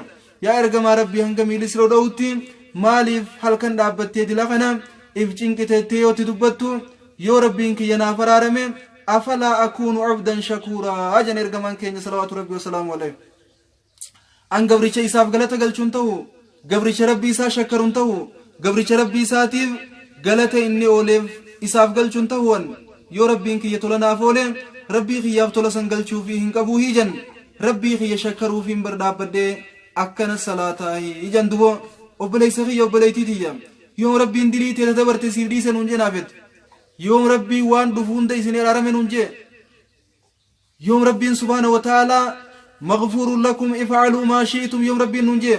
Yaa ergamaa Rabbii hanga miilli si dhodha'utti maaliif halkan dhaabbattee dila kana if cinqiteettee yoo itti dubbattu yoo Rabbiin kiyya naaf araarame afalaa akuunu abdan shakuuraa jedhan ergamaan keenya salawaatu Rabbii wasalaamu alayhi. An gabricha isaaf galata galchuun ta'u gabricha Rabbii isaa shakkaruun ta'u gabricha Rabbii isaatiif galata inni ooleef isaaf galchuun ta'u an yoo Rabbiin kiyya tola naaf oole Rabbii kiyyaaf tola san galchuufii hin qabuu hiijan Rabbii kiyya shakkaruufiin bar dhaabbadhee akkana salaataahi jan dubo obboleessa kiyya obboleettii tiyya yoom Rabbiin dilii tee ta dabarte siif dhiise nuun jee naafet yoom Rabbiin waan dhufu hunda isin araarame nuun jee yoom Rabbiin subhaana wa ta'aalaa maghfuurun lakum if'aluu maa shi'tum yoom Rabbiin nuun jee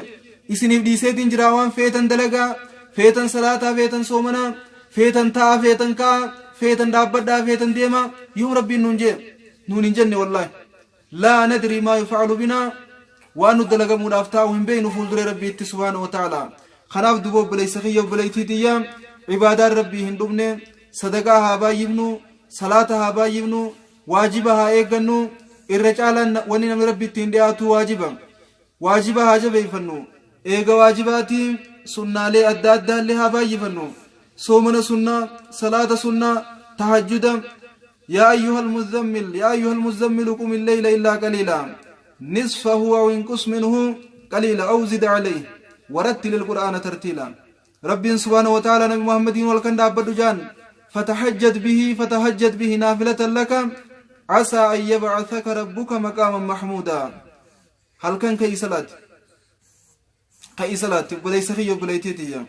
isiniif dhiiseetiin jira waan feetan dalagaa feetan salaataa feetan soomanaa feetan ta'a feetan ka'a feetan dhaabbadhaa feetan deemaa yoom Rabbiin nuun jee nuun hin jenne wallaahi Laa nadrii maa yuf'alu binaa waan nu dalagamuudhaaf taa'u hin beeknu fuulduree Rabbiitti subhaanahu wa ta'ala. Kanaaf duba obboleessa kiyya obboleettii tiyya ibaadaan Rabbii hin dhumne sadaqaa haa baay'ifnu salaata haa baay'ifnu waajiba haa eeggannu irra caalaan wanni namni Rabbi ittiin dhiyaatu waajiba. Waajiba haa jabeeffannu eega waajibaatii sunnaalee adda addaallee haa baay'ifannu soomana sunnaa salaata sunnaa tahajjuda Yaa ayyuhal muzzammil yaa ayyuhal muzammilu qumi leyla illaa qaliila nisfahu aw inqus minhu qaliila aw zid alayhi warattilil qur'aana tartiila Rabbiin subhaanahu wa ta'ala nabi Muhammadiin wal kan dhaabbadhu jaan fatahajjad bihi fatahajjad bihi naafilatan laka asaa an yab'athaka rabbuka maqaaman mahmuuda halkan ka'ii salaati ka'ii salaati obboleessa kiyya obboleettii tiyya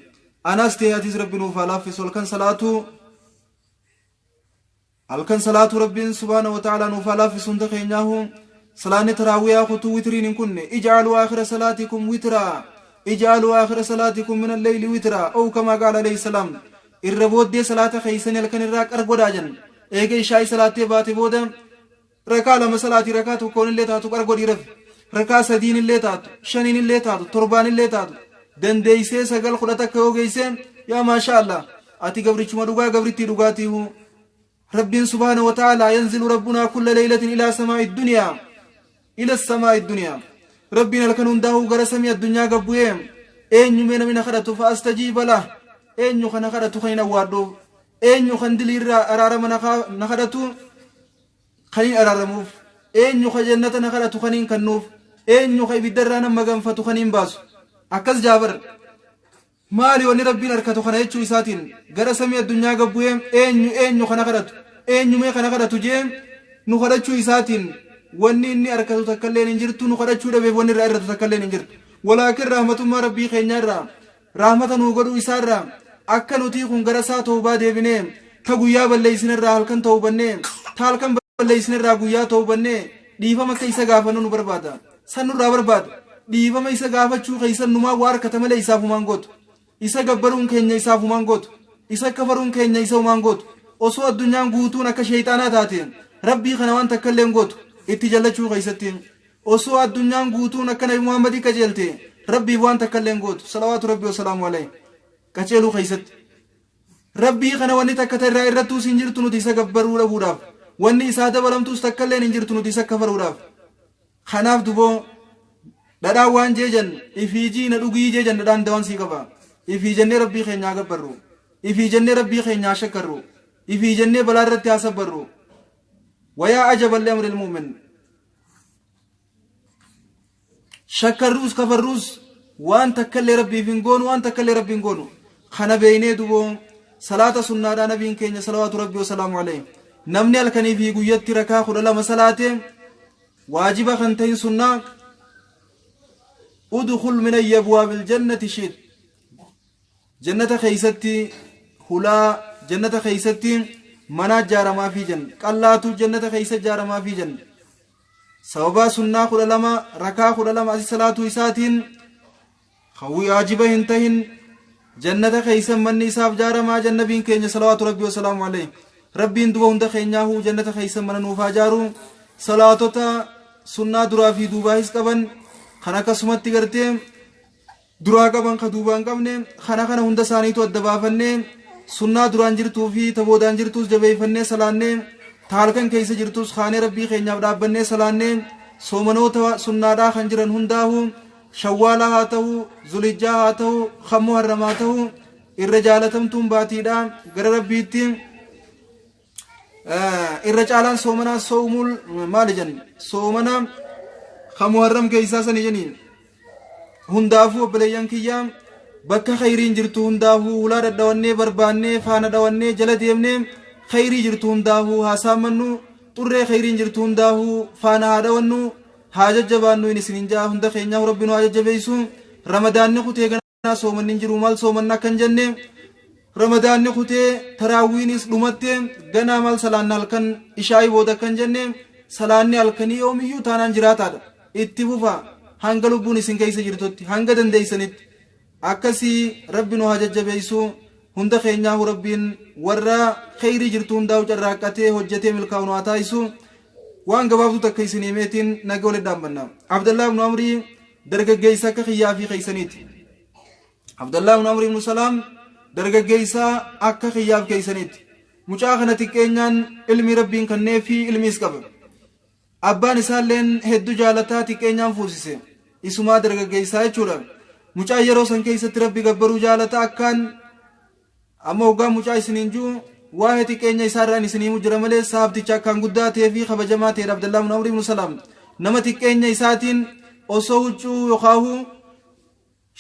anaas ta'e atis rabbi nuuf haa laaffisu halkan salaatuu Halkan salaatuu Rabbiin subhaanahu wa ta'aalaa nuuf haa laaffisu hunda keenyaahu. Salaanni taraawiyaa kutuu witiriin hin kunne. Ij'aluu aakhira salaatikum witraa. Ij'aluu aakhira salaatikum min alleyli witraa. Ow kamaa qaala alayhi salaam. Irra booddee salaata keessanii halkan irraa qar godhaa jedhan. Eega ishaa'ii salaattee baate booda Rakaa 2 salaatii rakaa tokkoon illee taatu qar godhii rafi. Rakaa sadiin illee taatu, shaniin illee taatu, torbaan illee taatu. Dandeeysee 9 11 yoo geeyse yaa maashaa Allah. Ati gabrichuma dhugaa gabrittii dhugaatiihu. Rabbiin subhaanahu wa ta'aalaa yanzilu rabbunaa kulla leeylatin ilaa samaa'i duniyaa. Ila samaa'i duniyaa. Rabbiin halkan hundaa'uu gara samii addunyaa gad bu'ee eenyu mee namni na kadhatu fa astajiiba lah. Eenyu kan na kadhatu kan hin awwaadhuuf. Eenyu kan dilii irraa araarama na kadhatu kaniin araaramuuf, eenyu ka jannata na kadhatu kaniin kannuuf, eenyu ka ibiddarraa na maganfatu kaniin baasu. Akkas jaa bar. Maali wanni Rabbiin arkatu kana jechuu isaatiin gara samii addunyaa gad bu'ee eenyu eenyu kana kadhatu, eenyu mee kana kadhatu jee nu kadhachuu isaatiin wanni inni arkatu takkalleen hin jirtu nu kadhachuu dhabeef wanni irraa irratu takkalleen hin jirtu. Walaakin rahmatummaa Rabbii keenyaa irraa Rahmata nuu godhuu isaa irraa akka nutii kun gara isaa tawbaa deebinee ta guyyaa balleessine irraa halkan tawbannee ta halkan balleessine irraa guyyaa tawbannee dhiifama akka isa gaafannu nu barbaada. San nurraa barbaada. Dhiifama isa gaafachuu keessan numaa waa arkata malee isaaf humaan gootu. Isa gabbaruun keenya isaaf humaan gootu. Isa kafaruun keenya isa humaan gootu. Osoo addunyaan guutuun akka sheeyxaanaa taate Rabbii kana waan takka illee hin gootu. Itti jallachuu keessatti. Osoo addunyaan guutuun akka Nabi Muhammadii qajeelte Rabbiif waan takka illee hin gootu. Salawaatu Rabbii wasalaamu alayhi. Qaceeluu keessatti. Rabbii kana wanni takka ta irraa irrattuus hin jirtu nuti isa gabbaruu dhabuudhaaf. Wanni isaa dabalamtuus takka illeen hin jirtu nuti isa kafaruudhaaf. Kanaaf duboo dhadhaan waan jeejan ifiijii na dhugii jeejan dhadhaan dawaan sii qaba. Ifii jennee Rabbii keenya haa gabbarru. Ifii jennee Rabbii keenya haa shakkarru. Ifii jennee balaa irratti haa sabbarru. Wayaa ajaban li amril mu'min. Shakkarruus kafarruus waan takkallee Rabbiif hin goonu, waan takkallee Rabbi hin goonu. Kana beeynee duboo salaata sunnaadhaa nabiin keenya salawaatu Rabbi wasalaamu alayhi. Namni halkanii fi guyyatti rakaa 12 salaate waajiba kan ta'in sunnaa udkhul min ayyi abwaabil jannati shiit. Jannata keeysatti hulaa jannata keeysatti manaa jaaramaafii jan qallaatu jannata keeysa jaaramaafii jan. Sababaa sunnaa 12 rakaa 12 asi salaatuu isaatiin kan waajiba hin tahin jannata keeysa manni isaaf jaaramaa jan nabiin keenya salawaatu Rabbii wasalaamu alayhi. Rabbiin duba hunda keenyaahuu jannata keeysa mana nuuf haa jaaru. Salaatota sunnaa duraa fi duubaahis qaban kan akkasumatti gartee duraa qaban ka duubaa hin qabne kana kana hunda isaaniitu adda baafannee sunnaa duraan jirtuu fi ta boodaan jirtuus jabeeffannee salaannee ta halkan keessa jirtus kaanee Rabbii keenyaaf dhaabbannee salaannee soomanoota sunnaadhaa kan jiran hundaahu shawwaalaa haa ta'u zulijjaa haa ta'u kan muharram haa ta'u irra jaalatamtuun baatiidha gara Rabbiitti irra caalaan soomanaa soomul maali jenna soomana kan muharram keessaa sani jeniin. Hundaafuu obboleeyyan kiyya, bakka khayriin jirtu hundaafuu hulaa dhadhawannee barbaannee faana dhawannee jala deemnee khayrii jirtu hundaafuu haa saammannu, xurree khayriin jirtu hundaafuu faana haa dhawannu, haa jajjabaannu in isinin ja'a. Hunda keenyaaf Rabbi nu haa jajjabeessu. Ramadaanni kutee ganaa soomanni hin jiru, maal soomanna akkan jenne, Ramadaanni kutee taraawwiinis dhumatte ganaa maal salaanna halkan ishaa'ii booda akkan jenne, salaanni halkanii yoomiyyuu taanaan jiraataadha. Itti fufa hanga lubbuun isin keessa jirtutti, hanga dandeessanitti. Akkasii Rabbi nu haa jajjabeessu hunda keenyaahu. Rabbiin warra kheyrii jirtu hundaa'u carraaqqatee hojjetee milkaa'u nu haa taasisu. Waan gabaabduu takka isin himeetiin naga walitti dhaambanna. Abdallah ibnu Amrii dargaggeessa akka kiyyaa fi keeysaniiti. Abdallah ibnu Amrii ibnu Salaam dargaggeessa akka kiyyaaf keeysaniiti. Mucaa kana xiqqeenyaan ilmi Rabbiin kanneefi ilmiis qaba. Abbaan isaalleen heddu jaalataa xiqqeenyaan fuusise. Isumaa dargaggeessaa jechuudha. Mucaan yeroo san keessatti Rabbi gabbaruu jaalata akkaan. Amma hoggaan mucaa isiniin jiru waa'ee xiqqeenya isaarraan isin himu jira malee saabticha akkaan guddaa ta'ee fi kabajamaa ta'edha Abdallaa ibn Amr ibn Salaam. Nama xiqqeenya isaatiin osoo huccuu yookaan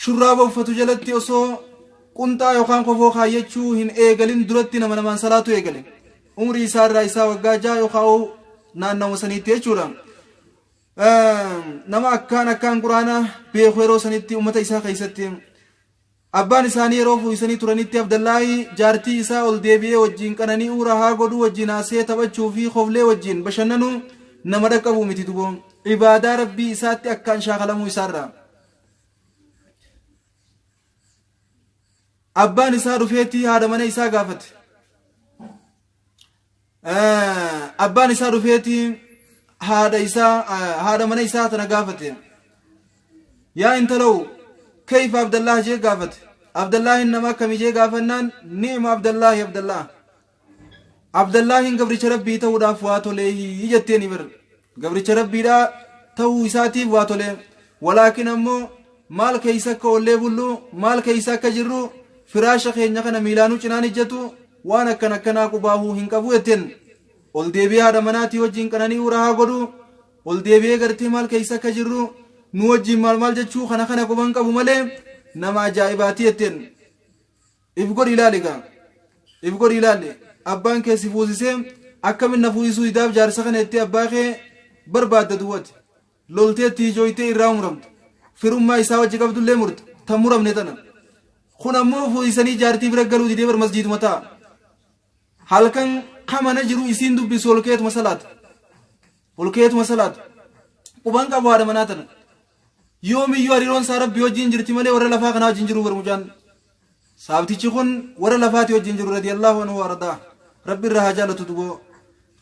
shurraaba uffatu jalatti osoo qunxaa yookaan kofoo kaayyachuu hin eegalin duratti nama namaan salaatu eegale. Umrii isaarraa isaa waggaa 6 yookaan naannawa saniitti jechuudha. Nama akkaan akkaan quraana beeku yeroo sanitti ummata isaa keessatti. Abbaan isaanii yeroo fuuysanii turanitti Abdallaahi jaartii isaa ol deebi'ee wajjiin qanani'uu, rahaa godhuu, wajjiin haasee taphachuu fi koflee wajjiin bashannanuu nama dhaqqabuu miti duboo. Ibaadaa Rabbii isaatti akkaan shaakalamuu isaarraa. Abbaan isaa dhufeetii haadha mana isaa gaafate. Abbaan isaa dhufeetii haadha isaa haadha mana isaa tana gaafate. Yaa intalaw, kayfa Abdallah jee gaafate. Abdallaahin nama akkami jee gaafannaan, ni'ma Abdallaahi Abdallah. Abdallaahin gabricha Rabbii ta'uudhaaf waa tolee jetteeni bar. Gabricha Rabbiidhaa ta'uu isaatiif waa tolee. Walaakin ammoo maal keessa akka oollee bullu, maal keessa akka jirru, firaasha keenya kana miilaanuu cinaan ijjatu, waan akkan akkanaa qubaahuu hin qabu jetteen. Ol deebi'ee haadha manaatii wajjin qanani'uu, rahaa godhu, ol deebi'ee gartee maal keessa akka jirru nu wajjin maal maal jechuu kana kana quban qabu malee nama ajaa'ibaati jetteen. If godhi ilaali gaa. If godhi ilaali. Abbaan kee si fuusisee akkamin na fuusisuu didaaf jaarsa kana jettee abbaa kee barbaadda duwwati. Loltee itti ijooytee irraa muramta. Firummaa isaa wajji qabdullee murta. Tan muramne tana. Kun ammoo fuusisanii jaartii bira galuu didee bar masjiiduma ta'a. Halkan kamana jiru isiin dubbisu ol keetuma salaata. Ol keetuma salaata. Quban qabu haadha manaa tana. Yoomiyyuu hariiroon isaa Rabbii wajjin jirti malee warra lafaa kanaa wajjin jiru bar mucaan. Saabtichi kun warra lafaati wajjin jiru, radiyallahu anhu ardaa. Rabbi irraa haa jaalatu duboo.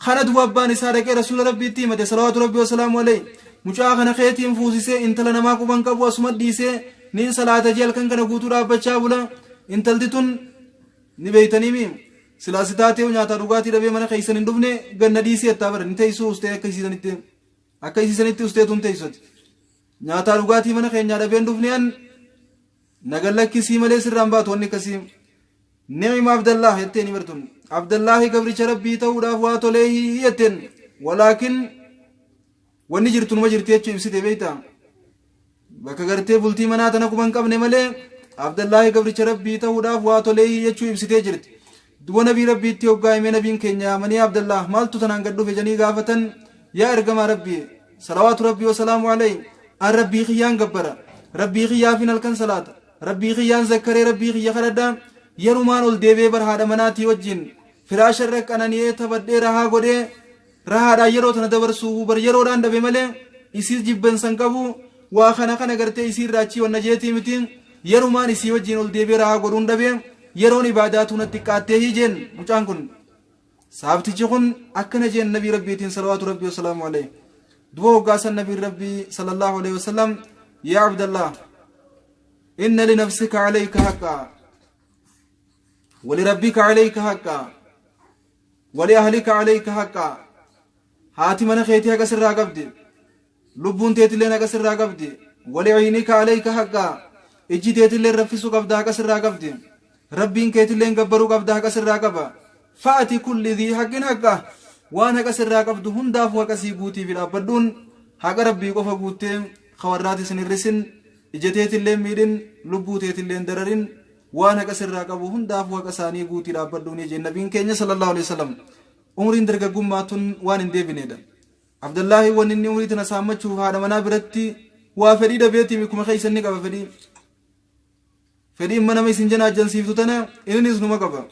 Kana duba abbaan isaa dhaqee Rasuula Rabbiitti himate, salawaatu Rabbii wasalaamu alayhi. Mucaa kana keetiin fuusisee intala namaa quban qabu asuma dhiisee Niin salaata jee halkan kana guutuu dhaabbachaa bula. Intalti tun ni beeytaniimi silaa si taatee nyaataa dhugaatii dhabee mana keessan hin dhufne ganna dhiisii jettaa bara ni teessuu ustee akka isiisanitti akka isiisanitti ustee tun teessoti. Nyaataa dhugaatii mana keenyaa dhabee hin dhufne an nagan lakkisii malee sirraan baatu wanni akkasii. Ni'ima Abdallaah jetteen himartun. Abdallaahi gabricha Rabbii ta'uudhaaf waa tolee jetteen. Walaakin wanni jirtu numa jirti jechuu ibsite beeyta. Bakka gartee bultii manaa tana quba hin qabne malee Abdallaahi gabricha Rabbii ta'uudhaaf waa tolee jechuu ibsitee jirti. Duba nabii Rabbiitti hoggaa himee nabiin keenya yaamanii Abdallaah maaltu tanaan gad dhufe jedhanii gaafatan yaa ergamaa Rabbii salawaatu Rabbii wasalaamu alayhi an Rabbii kiyyaan gabbara Rabbii kiyyaafin halkan salaata Rabbii kiyyaan zakkaree Rabbii kiyya kadhadha yerumaan ol deebi'ee bar haadha manaatii wajjin firaasha irra qanani'ee taphadhee rahaa godhee rahaadhaan yeroo tana dabarsuufu bar yeroodhaan dhabe malee isiis jibbansa hin qabu waa kana kana gartee isii irraa achii wanna jeetii miti yerumaan isii wajjin ol deebi'ee rahaa godhuun dhabe yeroon ibaadaatuu natti xiqqaattee jeen mucaan kun saabtichi kun akkana jeen nabii rabbiitiin salawaatu rabbii wasalaamu alayhi. Duba hoggaa san nabiin rabbii sallallahu alayhi wasallam yaa Abdallah inna linafsika alayka haqqa walirabbika alayka haqqa waliahlika alayka haqqa haati mana keetii haqa sirraa qabdi lubbuun teetilleen haqa sirraa qabdi wali'aynika alayka haqqa ijji teetilleen raffisuu qabda haqa sirraa qabdi rabbiin keetilleen gabbaruu qabda haqa sirraa qaba fa'ati kulli dhii haqqin haqqa waan haqa sirraa qabdu hundaafuu haqa sii guutii fi dhaabbadhuun haqa rabbii qofa guuttee kawarraatis hin hirrisin ija teetilleen miidhin lubbuu teetilleen dararin waan haqa sirraa qabu hundaafuu haqa isaanii guutii dhaabbadhuun jeen nabiin keenya sallallahu alaihi wasallam. Umriin dargaggummaa tun waan hin deebinedha. Abdallaahi wanni inni umrii tana saammachuuf haadha manaa biratti waa fedhii dhabeetii kuma keessa inni qaba fedhii. Fedhii imma nama isin janaajjansiiftu tana innis numa qaba.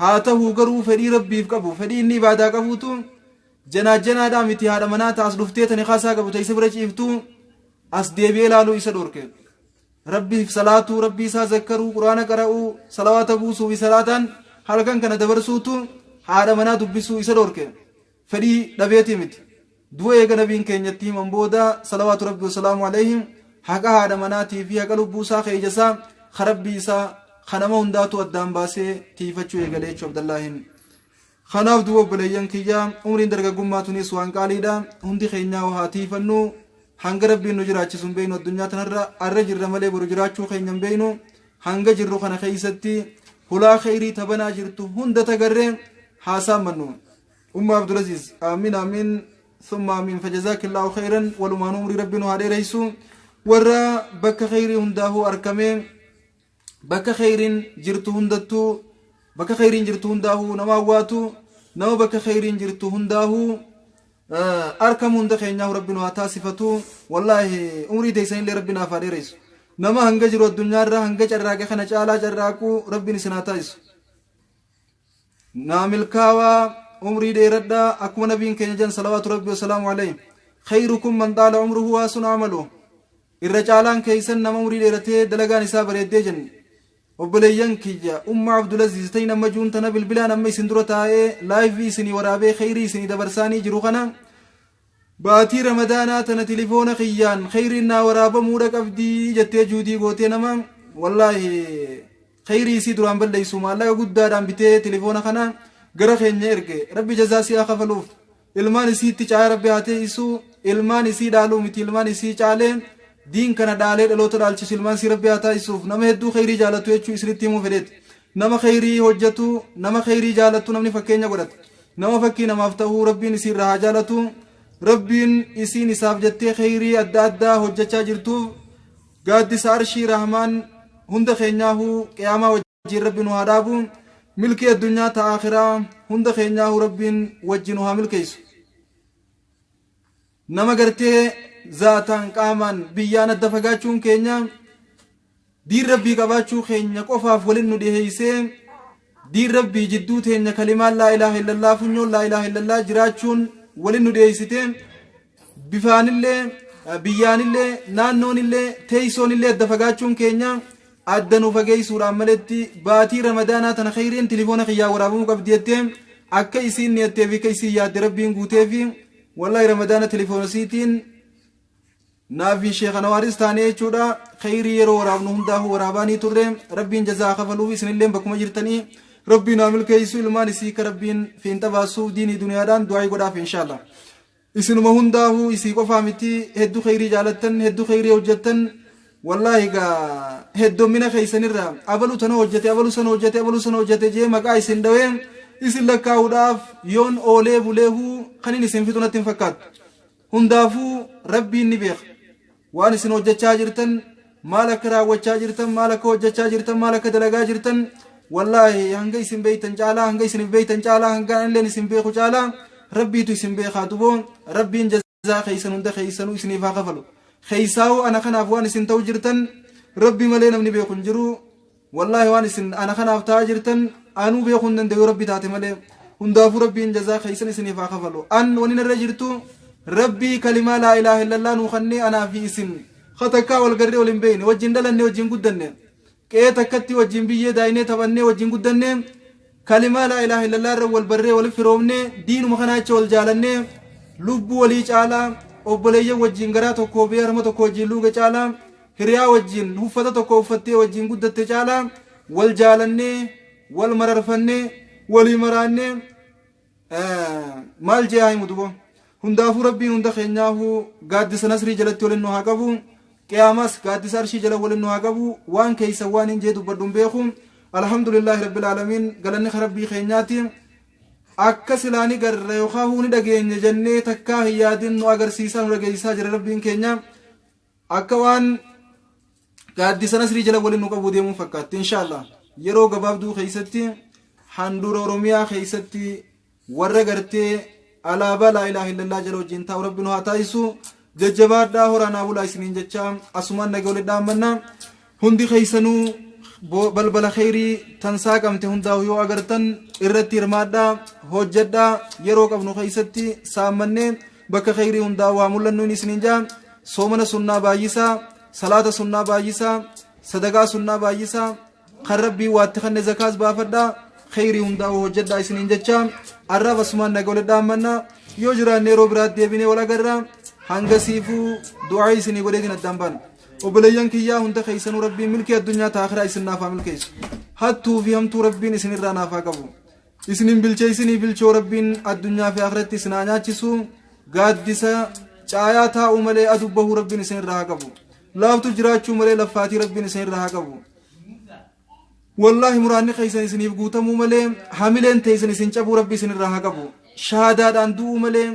Haa ta'uu garuu fedhii rabbiif qabu fedhii inni ibaadaa qabuutu janaajjanaadhaa miti haadha manaa taas dhuftee tani kaasaa qabu ta'isa bira ciiftu as deebi'ee ilaaluu isa dhorke. Rabbiif salaatuu rabbii isaa zakkaruu quraana qara'uu salawaata buusuu fi salaataan halkan kana dabarsuutu haadha manaa dubbisuu isa dhorke. Fedhii dhabeetii miti. Du'a eega nabiin keenyatti himan booda salawaatu rabbi wasalaamu alayhim haqa haadha manaatii fi haqa lubbuu isaa keeyya isaa ka rabbii isaa ka nama hundaatu addaan baasee tiifachuu eegalee jechuu Abdallaahin. Kanaaf du'a obboleeyyan kiyya umriin dargaggummaa tunis waan qaaliidha. Hundi keenyaa haa tiifannu hanga rabbiin nu jiraachisu hin beeknu addunyaa tanarra arra jirra malee boru jiraachuu keenya hin beeknu hanga jirru kana keessatti hulaa kheyrii tabanaa jirtu hunda tagarree haa saammannu. Umma Abdulaziz aamin aamin thumma aamin fajazaakillaahu kheyran walumaan umrii rabbi nu haa dheereysu warra bakka kheyrii hundaafuu arkamee bakka kheyriin jirtu hundattuu bakka kheyriin jirtu hundaafuu nama hawwaatu nama bakka kheyriin jirtu hundaafuu arkamu hunda keenyaaf rabbi nu haa taasifatu. Wallaahi umrii teessanillee rabbi naaf haa dheereysu. Nama hanga jiru addunyaarra hanga carraaqe kana caalaa carraaquu rabbiin isin haa taasisu. Naa milkaawaa umrii dheeradhaa akkuma nabiin keenya jedhan salawaatu rabbi wasalaamu alayhi khayrukum man xaala umruhu wa hasuna amaluhu irra caalaan keessan nama umrii dheeratee dalagaan isaa bareeddee jenne. Obboleeyyan kiyya umma Abdulaziz ta'in amma juun tana bilbilaan amma isin dura taa'ee laayivii isinii waraabee khayrii isinii dabarsaanii jiru kana baatii ramadaanaa tana tilifoona kiyyaan khayriin naa waraabamuudha qabdii jettee juudii gootee nama wallaahi khayrii isii duraan balleessu maallaqa guddaadhaan bitee tilifoona kana gara keenya erge. Rabbi jazaa si'a kafaluuf ilmaan isiitti caaya rabbi haa teessisu ilmaan isii dhaaluu miti ilmaan isii caalee diin kana dhaalee dhaloota dhaalchisu ilmaan isii rabbi haa taasisuuf. Nama hedduu khayrii jaalatu jechuu isinitti himuu fedheeti. Nama khayrii hojjetu nama khayrii jaalatu namni fakkeenya godhate nama fakkii namaaf ta'uu rabbiin isii irraa haa jaalatu. Rabbiin isiin isaaf jettee khayrii adda addaa hojjechaa jirtuuf gaaddisa arshii rahmaan hunda keenyaahuu qiyaamaa wajjin rabbi nu haa dhaabu. Milkii addunyaa ta akhiraa hunda keenyaahuu rabbiin wajji nu haa milkeessu. Nama gartee zaataan qaamaan biyyaan adda fagaachuun keenya diin rabbii qabaachuu keenya qofaaf walin nu dhiheeysee diin rabbii jidduu teenya kalimaan laa ilaaha illallah funyoon laa ilaaha illallah jiraachuun walin nu dhiheeysite bifaanillee biyyaanillee naannoonillee teeysoonillee adda fagaachuun keenya adda nu fageessuudhaan maletti baatii ramadaanaa tana khayriin tilifoona kiyyaa waraabamuu qabdi jettee akka isiin niyattee fi akka isiin yaadde rabbiin guutee fi wallahi ramadaana tilifoona isiitiin Naafi Sheekh Anawaaris taanee jechuudha kheyrii yeroo waraabnu hundaafuu waraabaanii turre. Rabbiin jazaa kafaluuf isinilleen bakkuma jirtanii Rabbiin haa milkeessu. Ilmaan isii ka Rabbiin fiinxa baasuuf diinii duniyaadhaan du'aayii godhaaf inshaallah. Isinuma hundaafuu, isii qofaa miti, hedduu kheyrii jaalattan, hedduu kheyrii hojjettan. Wallaahi gaa heddommina keessanirra abalu tana hojjete, abalu sana hojjete, abalu sana hojjete jee maqaa isin dhawee isin lakkaa'uudhaaf yoon oolee buleehuu kanin isin fixu natti hin fakkaattu. Hundaafuu Rabbiin ni beeka waan isin hojjechaa jirtan, maal akka raawwachaa jirtan, maal akka hojjechaa jirtan, maal akka dalagaa jirtan. Wallaahi hanga isin beeytan caalaa, hanga isiniif beeytan caalaa, hanga anilleen isin beeku caalaa Rabbiitu isin beekaa. Duboo Rabbiin jazaa keessan hunda keessanuu isiniif haa kafalu. Keessaa'uu ana kanaaf waan isin ta'u jirtan Rabbi malee namni beeku hin jiru. Wallaahi waan isin ana kanaaf ta'aa jirtan anuu beekuu hin danda'u Rabbi taate malee. Hundaafuu Rabbiin jazaa keessan isiniif haa kafalu. An wani narra jirtu, Rabbii kalimaa laa ilaaha illallaa nuu kannee anaa fi isin katakkaa wal garree wal hin beekne, wajjin dhalanne, wajjin guddanne, qe'ee takkatti wajjin biyyee daayinee taphannee wajjin guddanne, kalimaa laa ilaaha illallaa irra wal barree wal firoomne, diinuma kanaa jecha wal jaalannee, lubbuu walii caalaa obboleeyyan wajjin garaa tokko bee harma tokko wajjin luuge caalaa, hiriyaa wajjin uffata tokko uffattee wajjin guddatte caalaa wal jaalannee, wal mararfannee, walii maraannee, maal jee haa himu dubo. Hundaafuu Rabbiin hunda keenyaafuu gaaddisa nasrii jalatti waliin nu haa qabu, qiyaamaas gaaddisa arshii jala waliin nu haa qabu. Waan keessa waan hin jee dubbadhu hin beeku. Alhamdulillaahi rabbil aalamiin, galanni ka Rabbii keenyaati. Akka silaa ni garra yookaan ni dhageenya jennee takkaa hin yaadin nu agarsiisaa, nu dhageessisaa jira Rabbiin keenya. Akka waan gaaddisa nasrii jala waliin nu qabu deemuun fakkaatti. Inshaallah yeroo gabaabduu keessatti handhuura Oromiyaa keessatti warra gartee alaabaa laa ilaaha illallaa jala wajjin taa'u Rabbi nu haa taasisu. Jajjabaadhaa, horaa naa bulaa isiniin jecha asumaan nagaa walitti dhaammanna. Hundi keessanuu balbala kheyrii tan saaqamte hundaa'u yoo agartan irratti hirmaadhaa, hojjedhaa. Yeroo qabnu keessatti saammannee bakka kheyrii hundaa'u haa mul'annu isiniin jaa. Soomana sunnaa baay'isaa, salaata sunnaa baay'isaa, sadaqaa sunnaa baay'isaa, kan Rabbii waatti kanne zakaas baafadhaa, kheyrii hundaa'u hojjedhaa isiniin jecha arraaf asumaan nagaa walitti dhaammanna. Yoo jiraanne yeroo biraatti deebinee wal agarra. Hanga siifuu du'aa isinii godheetiin addaan baana. Obboleeyyan kiyyaa, hunda keessanuu Rabbiin milkii addunyaa ta akhiraa isin naaf haa milkeessu. Hattuu fi hamtuu Rabbiin isinirraa naaf haa qabu. Isinin bilcheessinii bilchoo Rabbiin addunyaa fi akhiratti isin haa nyaachisu. Gaaddisa caayaa taa'uu malee aduu bahuu Rabbiin isinirraa haa qabu. Laaftu jiraachuu malee laffaatii Rabbiin isinirraa haa qabu. Wallaahi muraanni keessan isiniif guutamuu malee hamileen teessan isin cabuu Rabbi isinirraa haa qabu. Shahaadaadhaan du'uu malee,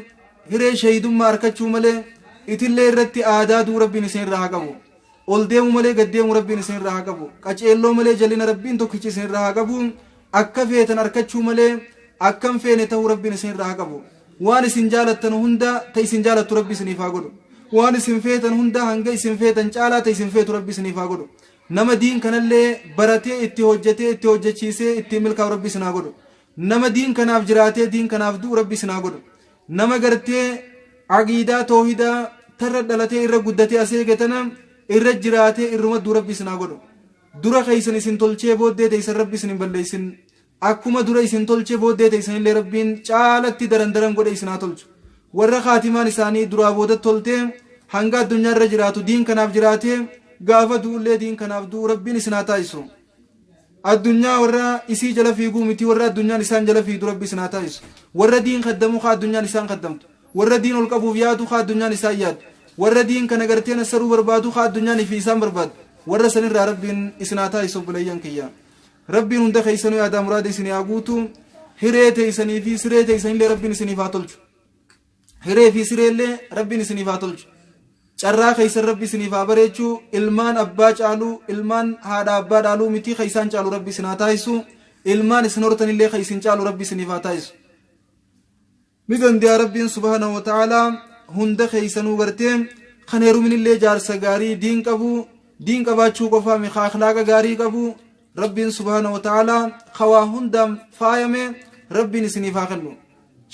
hiree shahiidummaa arkachuu malee itillee irratti aadaa du'uu Rabbiin isinirraa haa qabu. Ol deemuu malee gad deemuu Rabbiin isinirraa haa qabu. Qaceelloo malee jallina Rabbiin tokkichi isinirraa haa qabu. Akka feetan arkachuu malee akkam feene ta'uu Rabbiin isinirraa haa qabu. Waan isin jaalattan hunda ta isin jaalattu Rabbi isiniif haa godhu. Waan isin feetan hunda hanga isin feetan caalaa ta isin feetu Rabbi isiniif haa godhu. Nama diin kanallee baratee itti hojjetee, itti hojjechiisee ittiin milkaa'u Rabbi isin haa godhu. Nama diin kanaaf jiraatee diin kanaaf du'u Rabbi isin haa godhu. Nama gartee aqiidaa toohidaa tarra dhalatee irra guddatee as eege tana irra jiraatee irruma du'u Rabbi isin haa godhu. Dura keessan isin tolchee booddee teessan Rabbi isin hin balleessin. Akkuma dura isin tolchee booddee teessanillee Rabbiin caalatti daran daran godhe isin haa tolchu. Warra kaatimaan isaanii duraa booda toltee, hanga addunyaa irra jiraatu diin kanaaf jiraatee gaafa du'ullee diin kanaaf du'u Rabbiin isin haa taasisu. Addunyaa warra isii jala fiiguu miti, warra addunyaan isaan jala fiidu Rabbi isin haa taasisu. Warra diin kaddamu ka addunyaan isaan kaddamtu, warra diin ol qabuuf yaadu ka addunyaan isaan yaadu, warra diin kana gartee nassaruu barbaadu ka addunyaan fi isaan barbaadu, warra sanirraa Rabbiin isin haa taasisu. Obboleeyyan kiyya, Rabbiin hunda keessanuu yaadaa muraada isin haa guutu. Hiree teessanii fi siree teessanillee Rabbiin isiniif haa tolchu. Hiree fi sireellee Rabbiin isiniif haa tolchu. Carraa keessan Rabbi isiniif haa bareechu. Ilmaan abbaa caalu, ilmaan haadha abbaa dhaaluu miti, ka isaan caalu Rabbi isin haa taasisu. Ilmaan isin hortanillee ka isin caalu Rabbi isiniif haa taasisu. Ni danda'a Rabbiin subhaanahu wa ta'aalaa. Hunda keessanuu gartee kan heeruminillee jaarsa gaarii diin qabu, diin qabaachuu qofaa mi, ka akhlaaqa gaarii qabu, Rabbiin subhaanahu wa ta'aalaa kawaa hundaan faayame Rabbiin isiniif haa kennu.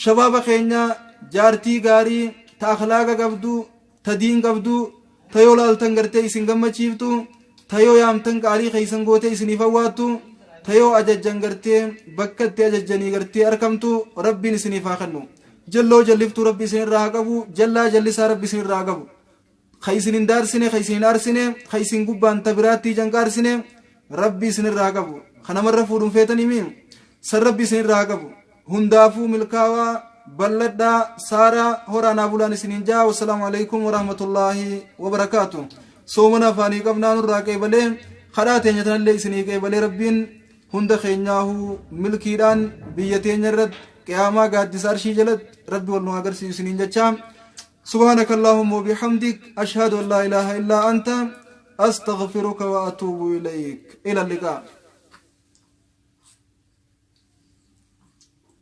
Shabaaba keenya, jaartii gaarii ta akhlaaqa qabdu, ta diin qabdu, ta yoo laaltan gartee isin gammachiiftu, ta yoo yaamtan qaalii keessan gootee isiniif awwaattu, ta yoo ajajjan gartee bakka itti ajajjanii gartee arkamtu Rabbiin isiniif haa kennu. Jalloo jalliftuu Rabbi isinirraa haa qabu, jallaa jallisaa Rabbi isinirraa haa qabu. Ka isin hin daarsine, ka isin hin aarsine, ka isin gubbaan ta biraatti ija hin qaarsine Rabbi isinirraa haa qabu. Ka namarra fuudhu hin feetanimi san Rabbi isinirraa haa qabu. Hundaafuu milkaawaa balladhaa saaraa horaa naa bulaan isiniin ja'a. Wassalaamu alaikum warahmatullaahi wabarakaatu. Soomana afaanii qabnaa nurraa qeebalee, kadhaa teenya tanallee isinii qeebalee, Rabbiin hunda keenyaahuu milkiidhaan biyya teenya irratti qiyaamaa gaaddisa arshii jalatti Rabbi wal nu agarsiisu isiniin jechaa. سبحانك اللهم وبحمدك، أشهد أن لا إله إلا أنت، أستغفرك وأتوب إليك. إلى اللقاء.